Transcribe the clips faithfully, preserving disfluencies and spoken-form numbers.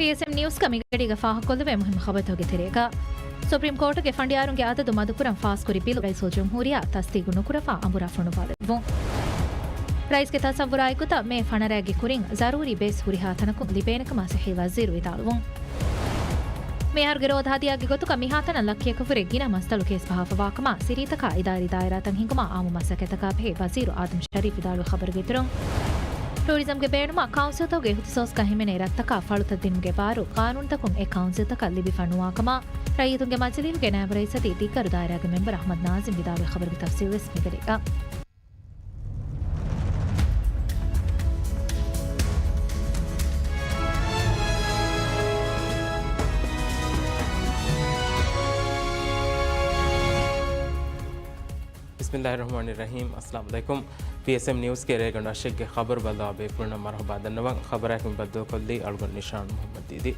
ޕީއެސްއެމް ނިއުސްގަ މިގަޑީގަ ފާހަގަކޮށްލެވޭ މުހިއްމު ޚަބަރުތަކުގެ ތެރޭގަ، ސުޕްރީމް ކޯޓުގެ ފަނޑިޔާރުންގެ އަދަދު މަދުކުރަން ފާސްކުރި ބިލު ރައީސުލްޖުމްހޫރިއްޔާ ތަސްދީގު ނުކުރައްވާ އަނބުރާ ފޮނުއްވާލެއްވުން. ރައީސްގެ ތަސައްވުރާއެއްގޮތަށް މޭ ފަނަރައިގެ ކުރިން ޒަރޫރީ ބޭސް ހުރިހާ ތަނަކުން ލިބޭނެކަމަށް ޞިއްޙީ ވަޒީރު ވިދާޅުވުން. މިއަހަރުގެ ރޯދަ ހަދިޔާގެ ގޮތުގަ މިހާތަނަށް ލައްކިއަކަށްވުރެ ގިނަ މަސްތަޅު ކޭސް ބަހާފަވާކަމަށް ސިރީތަކާ އިދާރީ ދާއިރާތައް ހިންގުމަށް އާއްމު މަސައްކަތްތަކާ ބެހޭ ވަޒީރު އާދަމް ޝަރީފް ވިދާޅުވި ޚަބަރުގެ އިތުރުން، ޓޫރިޒަމްގެ ބޭނުމަށް ކައުންސިލްތަކުގެ އިހުތިސޯސްގަ ހިމެނޭ ރަށްތަކަށް ފަޅުތައް ދިނުމުގެ ބާރު ޤާނޫނުތަކުން އެ ކައުންސިލްތަކަށް ލިބިފަ ނުވާކަމަށް ރައްޔިތުންގެ މަޖިލީހުގެ ނާއިބު ރައީސަށް ދިއްކަރު ދާއިރާގެ މެމްބަރު އަޙްމަދު ނާޒިމް ވިދާޅުވި ޚަބަރުގެ ތަފްސީލްވެސް މިގަޑީގަ. ބިސްމިއްލާހިއްރަޙްމާނިއްރަޙީމް. އައްސަލާމު ޢަލައިކުމް. ޕީއެސްއެމް ނިއުސްގެ ރޭގަނޑު އަށެއްގެ ޚަބަރު ބައްލަވާ ބޭފުޅުންނަށް މަރުޙަބާ ދަންނަވަން. ޚަބަރާއެކު މި ބައްދަލުކޮށްލީ އަޅުގަނޑު ނިޝާން މުޙައްމަދު ދީދީ.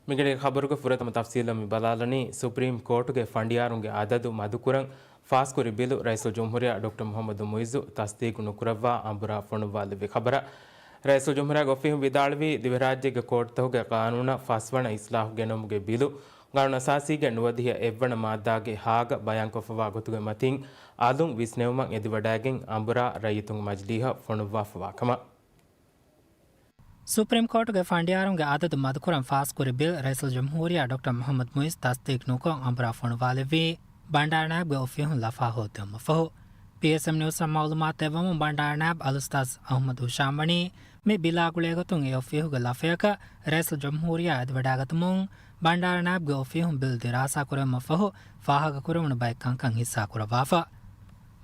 މިގަޑީ ޚަބަރުގެ ފުރަތަމަ ތަފްސީލަށް މި ބަލާލަނީ، ސުޕްރީމް ކޯޓުގެ ފަނޑިޔާރުންގެ އަދަދު މަދުކުރަން ފާސްކުރި ބިލު ރައީސުލްޖުމްހޫރިއްޔާ ޑޮކްޓަރ މުޙައްމަދު މުޢިއްޒު ތަސްދީގު ނުކުރައްވާ އަނބުރާ ފޮނުއްވާލެއްވި ޚަބަރަށް. ރައީސުލްޖުމްހޫރިއްޔާގެ އޮފީހުން ވިދާޅުވީ، ދިވެހިރާއްޖޭގެ ކޯޓުތަކުގެ ޤާނޫނަށް ފަސްވަނަ އިސްލާހު ގެނައުމުގެ ބިލު ޤާނޫނުއަސާސީގެ ނުވަދިހަ އެއްވަނަ މާއްދާގެ ހާގަ ބަޔާންކޮށްފަވާ ގޮތުގެ މަތިން އަލުން ވިސްނެވުމަށް އެދިވަޑައިގެން އަނބުރާ ރައްޔިތުންގެ މަޖިލީހަށް ފޮނުއްވާފަވާކަމަށް. ސުޕްރީމް ކޯޓުގެ ފަނޑިޔާރުންގެ އަދަދު މަދުކުރަން ފާސްކުރި ބިލް ރައީސުލްޖުމްހޫރިއްޔާ ޑޮކްޓަރ މުޙައްމަދު މުޢިއްޒު ތަސްދީގު ނުކޮށް އަނބުރާ ފޮނުވާލެއްވީ، ބަންޑާރަ ނާއިބުގެ އޮފީހުން ލަފާ ހޯއްދެވުމަށްފަހު. ޕީއެސްއެމް ނިއުސްއަށް މަޢުލޫމާތު ދެއްވަމުން، ބަންޑާރަ ނާއިބު އަލްއުސްތާޛު އަޙްމަދު ހިޝާމް ވަނީ މި ބިލާ ގުޅޭގޮތުން އެ އޮފީހުގެ ލަފަޔަކަށް ރައީސުލްޖުމްހޫރިއްޔާ އެދިވަޑައިގަތުމުން، ބަންޑާރަ ނާއިބުގެ އޮފީހުން ބިލް ދިރާސާކުރެވުމަށްފަހު، ފާހަގަކުރެވުނު ބައެއް ކަންކަން ހިއްސާކުރައްވާފަ.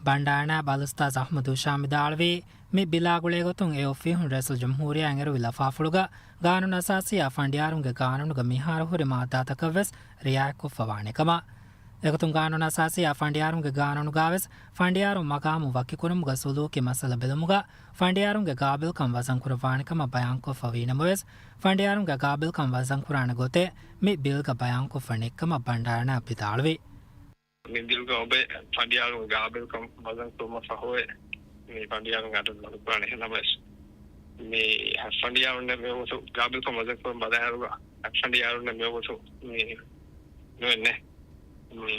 ބަންޑާރަ ނާއިބު އަލްއުސްތާޛު އަޙްމަދު ހިޝާމް ވިދާޅުވީ، މި ބިލާ ގުޅޭގޮތުން އެ އޮފީހުން ރައީސުލްޖުމްހޫރިއްޔާ އެނގެރުވި ލަފާފުޅުގަ، ގާނޫނުއަސާސީއާ ފަނޑިޔާރުންގެ ގާނޫނުގަ މިހާރު ހުރި މާއްދާތަކަށްވެސް ރިޢާޔަތްކޮށްފަވާނެކަމަށް. އެގޮތުން ގާނޫނުއަސާސީއާ ފަނޑިޔާރުންގެ ގާނޫނުގަވެސް ފަނޑިޔާރުން މަގާމު ވަކިކުރުމުގަ ސުލޫކީ މައްސަލަ ބެލުމުގަ ފަނޑިޔާރުންގެ ގާބިލްކަން ވަޒަންކުރައްވާނެކަމަށް ބަޔާންކޮށްފަ ވީނަމަވެސް، ފަނޑިޔާރުންގެ ގާބިލްކަން ވަޒަންކުރާނެ ގޮތެއް މި ބިލްގަ ބަޔާންކޮށްފަ ނެތްކަމަށް ބަންޑާރަ ނާއިބު ވިދާޅުވި. މި ބިލްގަ އޮވޭ ފަނޑިޔާރުން ގާބިލްކަން ވަޒަން ކުރުމަށް ފަހުވެ، މި ފަނޑިޔާރުން އަދަދު މަދުކުރާނެ. އެހެންނަމަވެސް، މި ފަނޑިޔާރުންނެއް މިވަގުތު ގާބިލްކަން ވަޒަން ކުރުން ބަލާއިރުގަ، ފަނޑިޔާރުންނެއް މިވަގުތު މި ނުވެންނެ. މި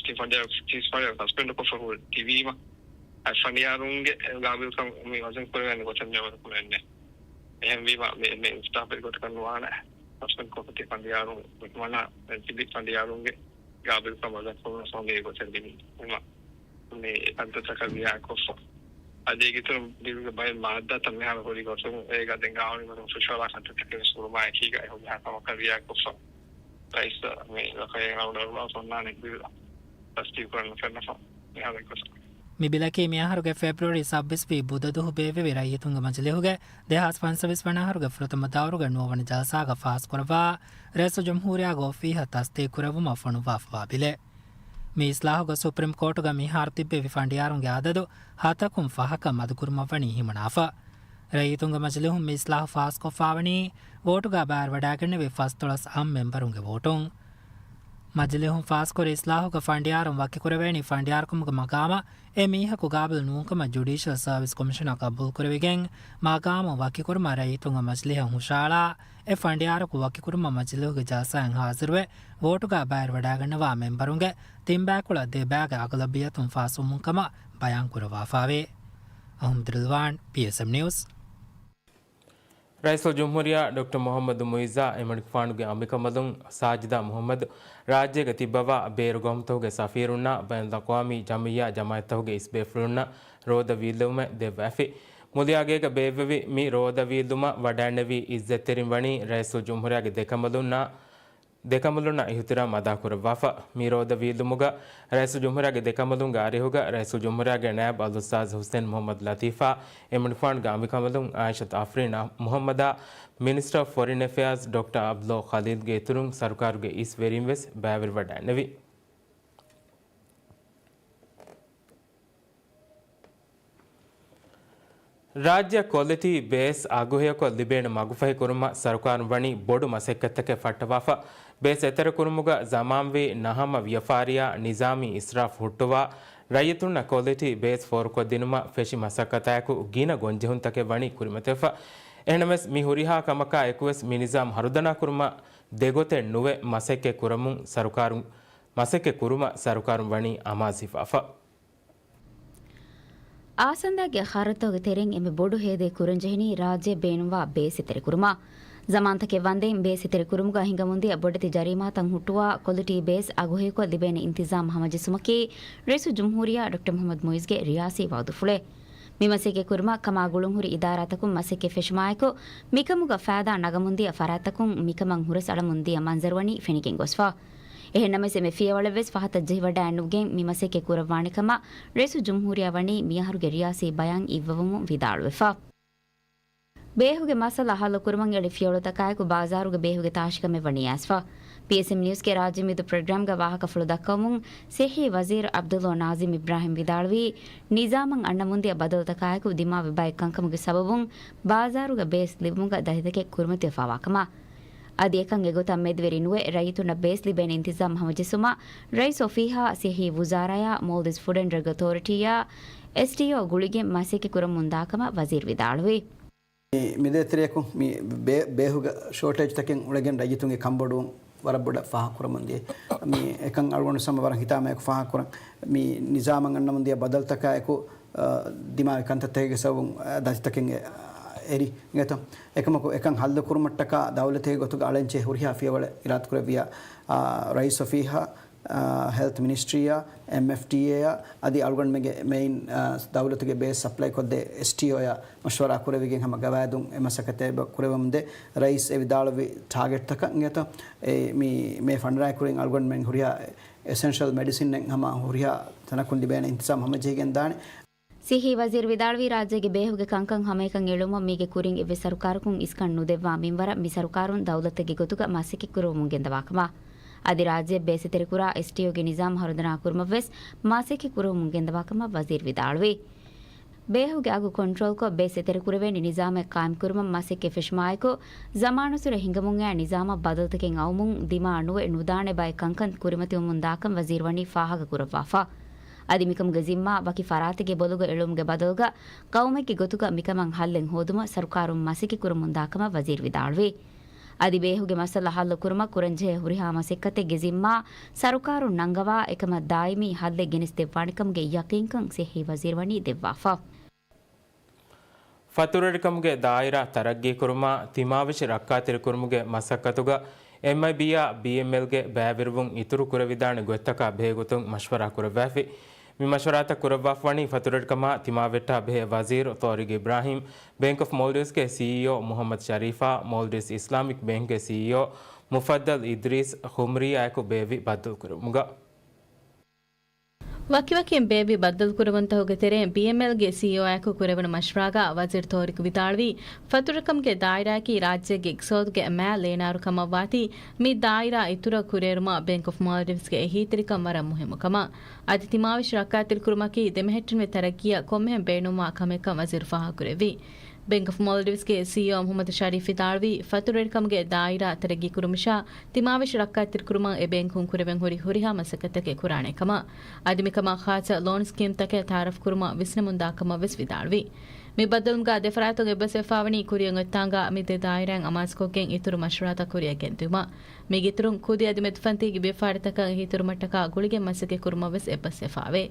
ތި ފަނޑިޔާރު، ތި ފަނޑިޔާރު ސަސްޕެންޑް ކޮށްފަ ތިބީމަ، ފަނޑިޔާރުންގެ ގާބިލްކަން މި ވަޒަން ކުރެވޭނެ ގޮތެއް މިވަގުތު ނުވެންނެ. އެހެންވީމަ، މި، މި އިންސާފު ގޮތަކަށް ނުވާނެ. ސަސްޕެންޑް ކޮށްފަ ތި ފަނޑިޔާރުން ހުކުމަނާ ތިބި ފަނޑިޔާރުންގެ ގާބިލްކަން ވަޒަން ކުރުމަށް ސޯނި ގޮތެއް ދިނީ. މި ކަންތައްތަކަށް ރިއާޔަތްކޮށްފަ. އަދި އޭގެ އިތުރުން ބިލްގެ ބައެއް މާއްދާތައް މިހާރު ހުރި ގޮތުން އޭގަ ދެން ގާނޫނީ ގޮތުން ފުށުއަޅާ ކަންތައްތަކެއް ވެސް ކުރުމާ އެކީގަ އެ ހުރިހާ ކަމަކަށް ރިއާޔަތްކޮށްފަ. ރައީސް މި ރަފައިން އަޅުގަނޑު އަޅުގަނޑު އޮންނާނެ ބިލް ތަސްދީގުކުރަން ނުފެންނަފަ މިހާރު އެއްގޮތަށް. މި ބިލަކީ މިއަހަރުގެ ފެބްރުއަރީ ސައްބީސް ވީ ބުދަ ދުހު ބޭއްވެވި ރައްޔިތުންގެ މަޖިލީހުގެ ދެހާސް ފަންސަވީސް ވަނަ އަހަރުގެ ފުރަތަމަ ދައުރުގެ ނުވަވަނަ ޖަލްސާގަ ފާސްކުރައްވާ ރައީސުލްޖުމްހޫރިއްޔާގެ އޮފީހަށް ތަސްދީގުކުރެއްވުމަށް ފޮނުއްވާފަވާ ބިލެއް. މި އިސްލާހުގަ ސުޕްރީމް ކޯޓުގަ މިހާރު ތިއްބެވި ފަނޑިޔާރުންގެ އަދަދު ހަތަކުން ފަހަކަށް މަދުކުރުމަށްވަނީ ހިމަނާފަ. ރައްޔިތުންގެ މަޖިލީހުން މި އިސްލާހު ފާސްކޮށްފާވަނީ ވޯޓުގަ ބައިވެރިވަޑައިގެންނެވި ފަސްދޮޅަސް އަށް މެމްބަރުންގެ ވޯޓުން. މަޖިލީހުން ފާސްކުރި އިސްލާހުގަ ފަނޑިޔާރުން ވަކިކުރެވޭނީ ފަނޑިޔާރުކަމުގެ މަގާމަށް އެ މީހަކު ގާބިލް ނޫންކަމަށް ޖުޑީޝަލް ސަރވިސް ކޮމިޝަނާ ޤަބޫލުކުރެވިގެން، މަގާމު ވަކިކުރުމަށް ރައްޔިތުންގެ މަޖިލީހަށް ހުށައަޅާ، އެ ފަނޑިޔާރަކު ވަކިކުރުމަށް މަޖިލީހުގެ ޖަލްސާއިން ހާޒިރުވެ، ވޯޓުގަ ބައިވެރިވަޑައިގަންނަވާ މެމްބަރުންގެ ތިން ބައިކުޅަ ދެ ބައިގެ އަޣުލަބިއްޔަތުން ފާސްވުމުން ކަމަށް ބަޔާންކުރައްވާފައިވޭ. އަޙްމަދު ރިޟްވާން، ޕީއެސްއެމް ނިއުސް. ރައީސުލްޖުމްހޫރިއްޔާ ޑޮކްޓަރ މުޙައްމަދު މުޢިއްޒާ އެމަނިކުފާނުގެ އަނބިކަނބަލުން ސާޖިދާ މުޙައްމަދު، ރާއްޖޭގަ ތިއްބަވާ ބޭރު ގައުމުތަކުގެ ސަފީރުންނާ ބައިނަލްއަޤްވާމީ ޖަމިއްޔާ ޖަމާޢަތްތަކުގެ އިސް ބޭފުޅުންނަށް ރޯދަ ވީއްލެވުމެއް ދެއްވައިފި. މުލިއާގޭގަ ބޭއްވެވި މި ރޯދަ ވީއްލުމަށް ވަޑައިންނެވި އިއްޒަތްތެރިން ވަނީ ރައީސުލްޖުމްހޫރިއްޔާގެ ދެކަނބަލުންނާ، ދެކަނބަލުންނަށް އިޙުތިރާމް އަދާކުރައްވާފަ. މި ރޯދަ ވީއްލުމުގަ ރައީސުލްޖުމްހޫރިއްޔާގެ ދެކަނބަލުންގެ އަރިހުގަ ރައީސުލްޖުމްހޫރިއްޔާގެ ނައިބު އަލްއުސްތާޛު ޙުސެން މުޙައްމަދު ލަތީފާ، އެމަނިކުފާނުގެ އަނބިކަނބަލުން އާއިޝަތު އަފްރީން މުޙައްމަދާ، މިނިސްޓަރ އޮފް ފޮރިން އެފެއާޒް ޑޮކްޓަރ އަބްދުﷲ ޚަލީލްގެ އިތުރުން ސަރުކާރުގެ އިސް ވެރިން ވެސް ބައިވެރިވަޑައިންނެވި. ރާއްޖެއަށް ކޮލިޓީ ބޭސް އަގުހެޔޮކޮށް ލިބޭނެ މަގުފަހި ކުރުމަށް ސަރުކާރުން ވަނީ ބޮޑު މަސައްކަތްތަކެއް ފައްޓަވާފަ. ބޭސް އެތެރެކުރުމުގަ ޒަމާންވީ ނަހަމަ ވިޔަފާރިއާ ނިޒާމީ އިސްރާފް ހުއްޓުވާ، ރައްޔިތުންނަށް ކޮލިޓީ ބޭސް ފޯރުކޮށްދިނުމަށް ފެށި މަސައްކަތާއެކު ގިނަ ގޮންޖެހުންތަކެއް ވަނީ ކުރިމަތިވެފަ. އެހެނަމެސް މި ހުރިހާ ކަމަކާ އެކުވެސް މި ނިޒާމް ހަރުދަނާ ކުރުމަށް ދެގޮތެއް ނުވެ މަސައްކަތް ކުރަމުން ސަރުކާރުން، މަސައްކަތް ކުރުމަށް ސަރުކާރުން ވަނީ އަމާޒުވެފަ. އާސަންދާގެ ޚާރަތަކުގެ ތެރެއިން އެންމެ ބޮޑު ހޭދައެއް ކުރަންޖެހެނީ ރާއްޖެ ބޭނުންވާ ބޭސް އެތެރެކުރުމާ. ޒަމާންތަކެއް ވަންދެން ބޭސް އެތެރެކުރުމުގަ ހިނގަމުންދިޔަ ބޮޑެތި ޖަރީމާތައް ހުއްޓުވާ ކޮލިޓީ ބޭސް އަގުހެޔޮކޮށް ލިބޭނެ އިންތިޒާމް ހަމަޖެއްސުމަކީ ރައީސުލްޖުމްހޫރިއްޔާ ޑޮކްޓަރ މުޙައްމަދު މުޢިއްޒުގެ ރިޔާސީ ވައުދުފުޅެއް. މި މަސައްކަތް ކުރުމަށް ކަމާ ގުޅުންހުރި އިދާރާތަކުން މަސައްކަތް ފެށުމާއެކު، މިކަމުގަ ފައިދާ ނަގަމުންދިޔަ ފަރާތްތަކުން މިކަމަށް ހުރަސްއަޅަމުންދިޔަ މަންޒަރުވަނީ ފެނިގެން ގޮސްފަ. އެހެންނަމަވެސް، އެންމެ ފިޔަވަޅެއްވެސް ފަހަތަށް ޖެހިވަޑައެއްނުގެން މި މަސައްކަތް ކުރައްވާނެ ކަމަށް ރައީސުލްޖުމްހޫރިއްޔާ ވަނީ މިއަހަރުގެ ރިޔާސީ ބަޔާން އިއްވަވަމުން ވިދާޅުވެފަ. ބޭހުގެ މައްސަލަ ހައްލުކުރުމަށް އެޅި ފިޔަވަޅުތަކާއެކު ބާޒާރުގެ ބޭހުގެ ތާށިކަމެއް ވަނީ އައިސްފަ. ޕީއެސްއެމް ނިއުސްގެ ރާއްޖެ މީހުން ޕްރޮގްރާމްގަ ވާހަކަފުޅު ދައްކަވަމުން ސިއްހީ ވަޒީރު ޢަބްދުﷲ ނާޒިމް އިބްރާހިމް ވިދާޅުވީ، ނިޒާމަށް އަންނަމުންދިޔަ ބަދަލުތަކާއެކު ދިމާވި ބައެއް ކަންކަމުގެ ސަބަބުން ބާޒާރުގަ ބޭސް ލިބުމުގަ ދަތިތަކެއް ކުރިމަތިވެފައިވާ ކަމަށް. އަދި އެކަން އެގޮތަށް މެދުވެރި ނުވެ، ރައްޔިތުންނަށް ބޭސް ލިބޭނެ އިންތިޒާމް ހަމަޖެއްސުމަށް ރައީސް އޮފީހާ، ސިއްހީ ވުޒާރާޔާ، މޯލްޑިވްސް ފުޑް އެންޑް ޑްރަގް އޮތޯރިޓީއާ، އެސްޓީއޯ ގުޅިގެން މަސައްކަތް ކުރަމުންދާ ކަމަށް ވަޒީރު ވިދާޅުވި. މި، މިދޭތެރެއަކު މި ބޭ-، ބޭހުގެ ޝޯޓޭޖްތަކެއް އުޅެގެން ރައްޔިތުންގެ ކަންބޮޑުވުން ވަރަށް ބޮޑަށް ފާހަގަކުރަމުންދިޔަ. މި އެކަން އަޅުގަނޑު ހަމަ ވަރަށް ހިތާމައެކު ފާހަގަކުރަން. މި ނިޒާމަށް އަންނަމުންދިޔަ ބަދަލުތަކާއެކު، އަ، ދިމާވި ކަންތައްތަކެއްގެ ސަބަބުން، އަ، ދަތިތަކެއް އެ-، އެރި އިނގޭތޯ. އެކަމަކު އެކަން ހައްލުކުރުމަށްޓަކާ ދައުލަތެއްގެ ގޮތުގަ އަޅެންޗޭ ހުރިހާ ފިޔަވަޅެއް އިރާދަކުރެއްވިޔާ، އަ، ރައީސް އޮފީހާ، އާ، ހެލްތް މިނިސްޓްރީއާ، އެމްއެފްޑީއޭއާ އަދި އަޅުގަނޑުމެންގެ މެއިން، އާ، ދައުލަތުގެ ބޭސް ސަޕްލައި ކޮށްދޭ އެސްޓީއޯއާ މަޝްވަރާ ކުރެވިގެން ހަމަ ގަވާއިދުން އެ މަސައްކަތެއް ކުރެވެމުންދޭ. ރައީސް އެ ވިދާޅުވި ޓާގެޓްތަކަށް އިނގޭތޯ، އެ މި، މޭ ފަންޑާއި ކުރިން އަޅުގަނޑުމެން ހުރިހާ އެސެންޝަލް މެޑިސިންއެއް ހަމަ ހުރިހާ ތަނަކުން ލިބޭނެ އިންތިޒާމް ހަމަޖެހިގެން ދާނެ. ސިއްހީ ވަޒީރު ވިދާޅުވީ، ރާއްޖޭގެ ބޭހުގެ ކަންކަން ހަމައެކަން އެޅުމަށް މީގެ ކުރިން އެއްވެސް ސަރުކާރަކުން އިސްކަން ނުދެއްވާ މިންވަރަށް މި ސަރުކާރުން ދައުލަތެއްގެ ގޮތުގަ މަސައްކަތް ކުރަވަމުން ގެންދަވާ ކަމަށް. އަދި ރާއްޖެ ބޭސް އެތެރެކުރާ އެސްޓީއޯގެ ނިޒާމް ހަރުދަނާ ކުރުމަށްވެސް މަސައްކަތް ކުރަވަމުން ގެންދަވާ ކަމަށް ވަޒީރު ވިދާޅުވި. ބޭހުގެ އަގު ކޮންޓްރޯލްކޮށް، ބޭސް އެތެރެކުރެވޭނެ ނިޒާމެއް ޤާއިމްކުރުމަށް މަސައްކަތް ފެށުމާއެކު، ޒަމާނުއްސުރެ ހިނގަމުންއައި ނިޒާމަށް ބަދަލުތަކެއް އައުމުން ދިމާ ނުވެ ނުދާނެ ބައެއް ކަންކަން ކުރިމަތިވަމުންދާކަން ވަޒީރު ވަނީ ފާހަގަކުރައްވާފަ. އަދި މިކަމުގެ ޒިންމާ ވަކި ފަރާތެއްގެ ބޮލުގަ އެޅުމުގެ ބަދަލުގަ، ޤައުމެއްގެ ގޮތުގަ މިކަމަށް ހައްލެއް ހޯދުމަށް ސަރުކާރުން މަސައްކަތް ކުރަމުންދާ ކަމަށް ވަޒީރު ވިދާޅުވި. އަދި ބޭހުގެ މައްސަލަ ހައްލު ކުރުމަށް ކުރަންޖެހޭ ހުރިހާ މަސައްކަތެއްގެ ޒިންމާ ސަރުކާރުން ނަންގަވާ، އެކަމަށް ދާއިމީ ހައްލެއް ގެނެސްދެއްވާނެކަމުގެ ޔަޤީންކަން ސިއްހީ ވަޒީރު ވަނީ ދެއްވާފަ. ފަތުރުވެރިކަމުގެ ދާއިރާ ތަރައްގީކުރުމާ، ތިމާވެށި ރައްކާތެރިކުރުމުގެ މަސައްކަތުގަ އެމްއައިބީއާ ބީއެމްއެލްގެ ބައިވެރިވުން އިތުރު ކުރެވިދާނެ ގޮތްތަކާ ބެހޭގޮތުން މަޝްވަރާ ކުރައްވައިފި. މި މަޝްވަރާތައް ކުރައްވާފަވަނީ ފަތުރުވެރިކަމާ ތިމާވެއްޓާ ބެހޭ ވަޒީރު ޠާރިޤް އިބްރާހީމް، ބޭންކް އޮފް މޯލްޑިވްސްގެ ސީއީއޯ މުޙައްމަދު ޝަރީފާ، މޯލްޑިވްސް އިސްލާމިކް ބޭންކްގެ ސީއީއޯ މުފައްދަލް އިދްރީސް ޚުމްރީއާއެކު ބޭއްވި ބައްދަލުކުރުވުމުގަ. ވަކިވަކިން ބޭއްވި ބައްދަލުކުރެވުންތަކުގެ ތެރެއިން ބީއެމްއެލްގެ ސީއީއޯއާއެކު ކުރެވުނު މަޝްވަރާގަ ވަޒީރު ޠާރިޤް ވިދާޅުވީ، ފަތުރުވެރިކަމުގެ ދާއިރާއަކީ ރާއްޖޭގެ އިޤްތިޞާދުގެ މާ ލޭނާރު ކަމަށްވާތީ، މި ދާއިރާ އިތުރަށް ކުރިއެރުމަށް ބޭންކް އޮފް މޯލްޑިވްސްގެ އެހީތެރިކަން ވަރަށް މުހިއްމު ކަމަށް. އަދި ތިމާވެށި ރައްކާތެރިކުރުމަކީ ދެމެހެއްޓުންވެ ތަރައްގީއަށް ކޮންމެހެން ބޭނުންވާ ކަމެއްކަން ވަޒީރު ފާހަގަކުރެއްވި. ބޭންކް އޮފް މޯލްޑިވްސްގެ ސީއީއޯ މުޙައްމަދު ޝަރީފް ވިދާޅުވީ، ފަތުރުވެރިކަމުގެ ދާއިރާ ތަރައްގީކުރުމަށާ، ތިމާވެށި ރައްކާތެރިކުރުމަށް އެ ބޭންކުން ކުރެވެން ހުރި ހުރިހާ މަސައްކަތްތަކެއް ކުރާނެ ކަމަށް. އަދި މިކަމަށް ޚާއްޞަ ލޯން ސްކީމްތަކެއް ތައާރަފް ކުރުމަށް ވިސްނަމުންދާ ކަމަށް ވެސް ވިދާޅުވި. މި ބައްދަލުމުގަ ދެފަރާތުން އެއްބަސްވެފަވަނީ ކުރިއަށް އޮތްތާނގަ މި ދެ ދާއިރާއިން އަމާޒުކޮށްގެން އިތުރު މަޝްވަރާތައް ކުރިއަށް ގެންދިއުމަށް. މީގެއިތުރުން ކުދި އަދި މެދުފަންތީގެ ވިޔަފާރިތަކަށް އެހީތެރިވުމަށްޓަކާ ގުޅިގެން މަސައްކަތް ކުރުމަށް ވެސް އެއްބަސްވެފަވޭ.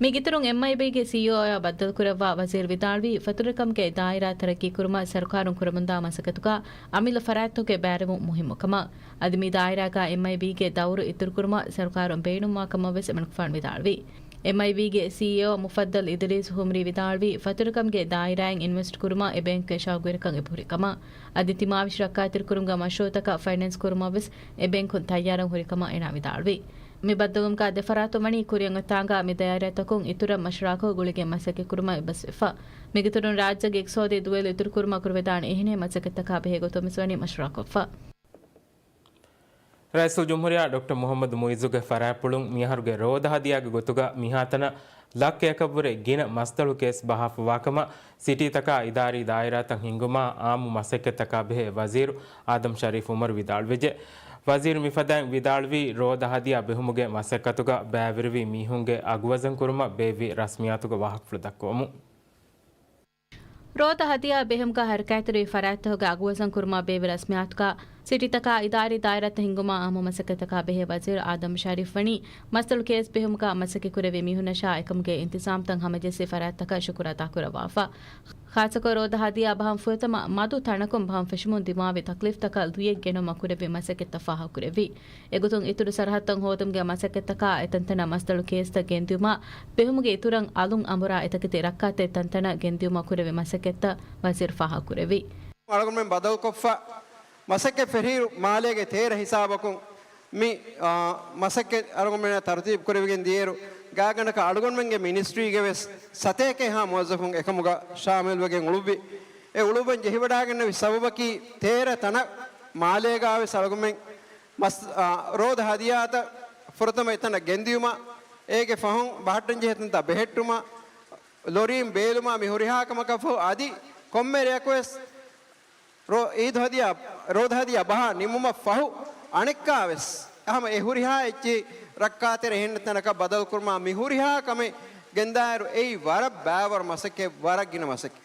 މީގެއިތުރުން އެމްއައިބީގެ ސީއީއޯއާ ބައްދަލުކުރައްވާ ވަޒީރު ވިދާޅުވީ، ފަތުރުވެރިކަމުގެ ދާއިރާ ތަރައްގީކުރުމަށް ސަރުކާރުން ކުރަމުންދާ މަސައްކަތުގަ އަމިއްލަ ފަރާތްތަކުގެ ބައިވެރިވުން މުހިއްމު ކަމަށް. އަދި މި ދާއިރާގަ އެމްއައިބީގެ ދައުރު އިތުރުކުރުމަށް ސަރުކާރުން ބޭނުންވާ ކަމަށް ވެސް އެމަނިކުފާނު ވިދާޅުވި. އެމްއައިބީގެ ސީއީއޯ މުފައްދަލް އިދްރީސް ހުމްރީ ވިދާޅުވީ، ފަތުރުވެރިކަމުގެ ދާއިރާއިން އިންވެސްޓް ކުރުމަށް އެ ބޭންކުގެ ޝައުގުވެރިކަން އެބަހުރި ކަމަށް. އަދި ތިމާވެށި ރައްކާތެރިކުރުމުގެ މަޝްރޫއުތަކަށް ފައިނޭންސް ކުރުމަށް ވެސް އެ ބޭންކުން ތައްޔާރުން ހުރި ކަމަށް އޭނާ ވިދާޅުވި. މި ބައްދަލުވުމުގަ ދެފަރާތުން ވަނީ ކުރިއަށް އޮތްތާނގަ މި ދާއިރާތަކުން އިތުރަށް މަޝްވަރާކޮށް ގުޅިގެން މަސައްކަތް ކުރުމަށް އެއްބަސްވެފަ. މީގެއިތުރުން ރާއްޖޭގެ އިޤްތިޞާދީ ދުވެލު އިތުރުކުރުމަށް ކުރެވިދާނެ އެހެނިހެން މަސައްކަތްތަކާ ބެހޭ ގޮތުން ވެސް ވަނީ މަޝްވަރާކޮށްފަ. ރައީސުލްޖުމްހޫރިއްޔާ ޑޮކްޓަރ މުޙައްމަދު މުޢިއްޒުގެ ފަރާތްޕުޅުން މިއަހަރުގެ ރޯދަ ހަދިޔާގެ ގޮތުގަ މިހާތަނަށް ލައްކައަކަށްވުރެ ގިނަ މަސްތަޅު ކޭސް ބަހާފަވާކަމަށް ސިޓީތަކާ އިދާރީ ދާއިރާތައް ހިންގުމާ އާއްމު މަސައްކަތްތަކާ ބެހޭ ވަޒީރު އާދަމް ޝަރީފް އުމަރު ވިދާޅުވެއްޖެ. ވަޒީރު މިފަދައިން ވިދާޅުވީ، ރޯދަ ހަދިޔާ ބެހުމުގެ މަސައްކަތުގަ ބައިވެރިވި މީހުންގެ އަގުވަޒަން ކުރުމަށް ބޭއްވި ރަސްމިއްޔާތުގެ ވާހަކަފުޅު ދައްކަވަމުން. ރޯދަ ހަދިޔާ ބެހުމުގަ ހަރަކާތްތެރިވި ފަރާތްތަކުގެ އަގުވަޒަން ކުރުމާ ބޭއްވި ރަސްމިއްޔާތުގަ ސިޓީތަކާ އިދާރީ ދާއިރާތައް ހިންގުމާ އާއްމު މަސައްކަތްތަކާ ބެހޭ ވަޒީރު އާދަމް ޝަރީފް ވަނީ މައްސަލު ކޭސް ބެހުމުގަ މަސައްކަތް ކުރެއްވި މީހުންނަށާ އެކަމުގެ އިންތިޒާމްތައް ހަމަޖެއްސި ފަރާތްތަކަށް ޝުކުރު އަދާކުރައްވާފަ. ޚާއްޞަކޮށް ރޯދަ ހަދިޔާ ބަހަން ފުރަތަމަ މަދު ތަނަކުން ބަހަން ފެށުމުން ދިމާވި ތަކްލީފްތަކަށް ލުޔެއް ގެނުމަށް ކުރެއްވި މަސައްކަތްތައް ފާހަގަކުރެއްވި. އެގޮތުން އިތުރު ސަރަހައްދުތައް ހޯދުމުގެ މަސައްކަތްތަކާ އެތަންތަނަށް މައްސަލު ކޭސްތައް ގެންދިއުމާ ބެހުމުގެ އިތުރަށް އަލުން އަނބުރާ އެތަކެތި ރައްކާތެރި ތަންތަނަށް ގެންދިއުމަށް ކުރެއްވި މަސައްކަތްތައް ވަޒީރު ފާހަގަކުރެއްވި. އަޅުގަނޑުމެން ބަދަލުކޮށްފަ މަސައްކަތް ފެށިއިރު މާލޭގެ ތޭރަ ހިސާބަކުން މި، އާ، މަސައްކަތް އަޅުގަނޑުމެންނަށް ތަރުތީބު ކުރެވިގެން ދިޔައިރު، ގާތްގަނޑަކަށް އަޅުގަނޑުމެންގެ މިނިސްޓްރީގެ ވެސް ސަތޭކައެއްހާ މުވައްޒަފުން އެކަމުގަ ޝާމިލްވެގެން އުޅުއްވި. އެ އުޅުއްވަން ޖެހިވަޑާގެންނެވި ސަބަބަކީ ތޭރަ ތަނަށް މާލޭގާ ވެސް އަޅުގަނޑުމެން މަސް، އާ، ރޯދަ ހަދިޔާތައް ފުރަތަމަ އެތަނަށް ގެންދިއުމަށް، އޭގެ ފަހުން ބަހައްޓަން ޖެހޭ ތަންތަން ބެހެއްޓުމަށް، ލޮރީން ބޭލުމާ މި ހުރިހާ ކަމަކަށް ފަހު އަދި ކޮންމެ ރެޔަކު ވެސް ރޯ-، އީދު ހަދިޔާ، ރޯދަ ހަދިޔާ ބަހާ ނިމުމަށް ފަހު އަނެއްކާވެސް ހަމަ އެ ހުރިހާ އެއްޗިހި ރައްކާތެރި އެހެން ތަނަކަށް ބަދަލުކުރުމާ މި ހުރިހާ ކަމެއް ގެންދާއިރު އެއީ ވަރަށް ބައިވަރު މަސައްކަތް، ވަރަށް ގިނަ މަސައްކަތް.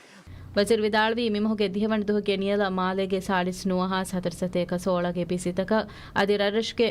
ވަޒީރު ވިދާޅުވީ، މިމަހުގެ ދިހަވަނަ ދުވަހުގެ ނިޔަލަށް މާލޭގެ ސާޅީސް ނުވަހާސް ހަތަރު ސަތޭކަ ސޯޅަ ގޭބިސީތަކަށް އަދި ރަށްރަށުގެ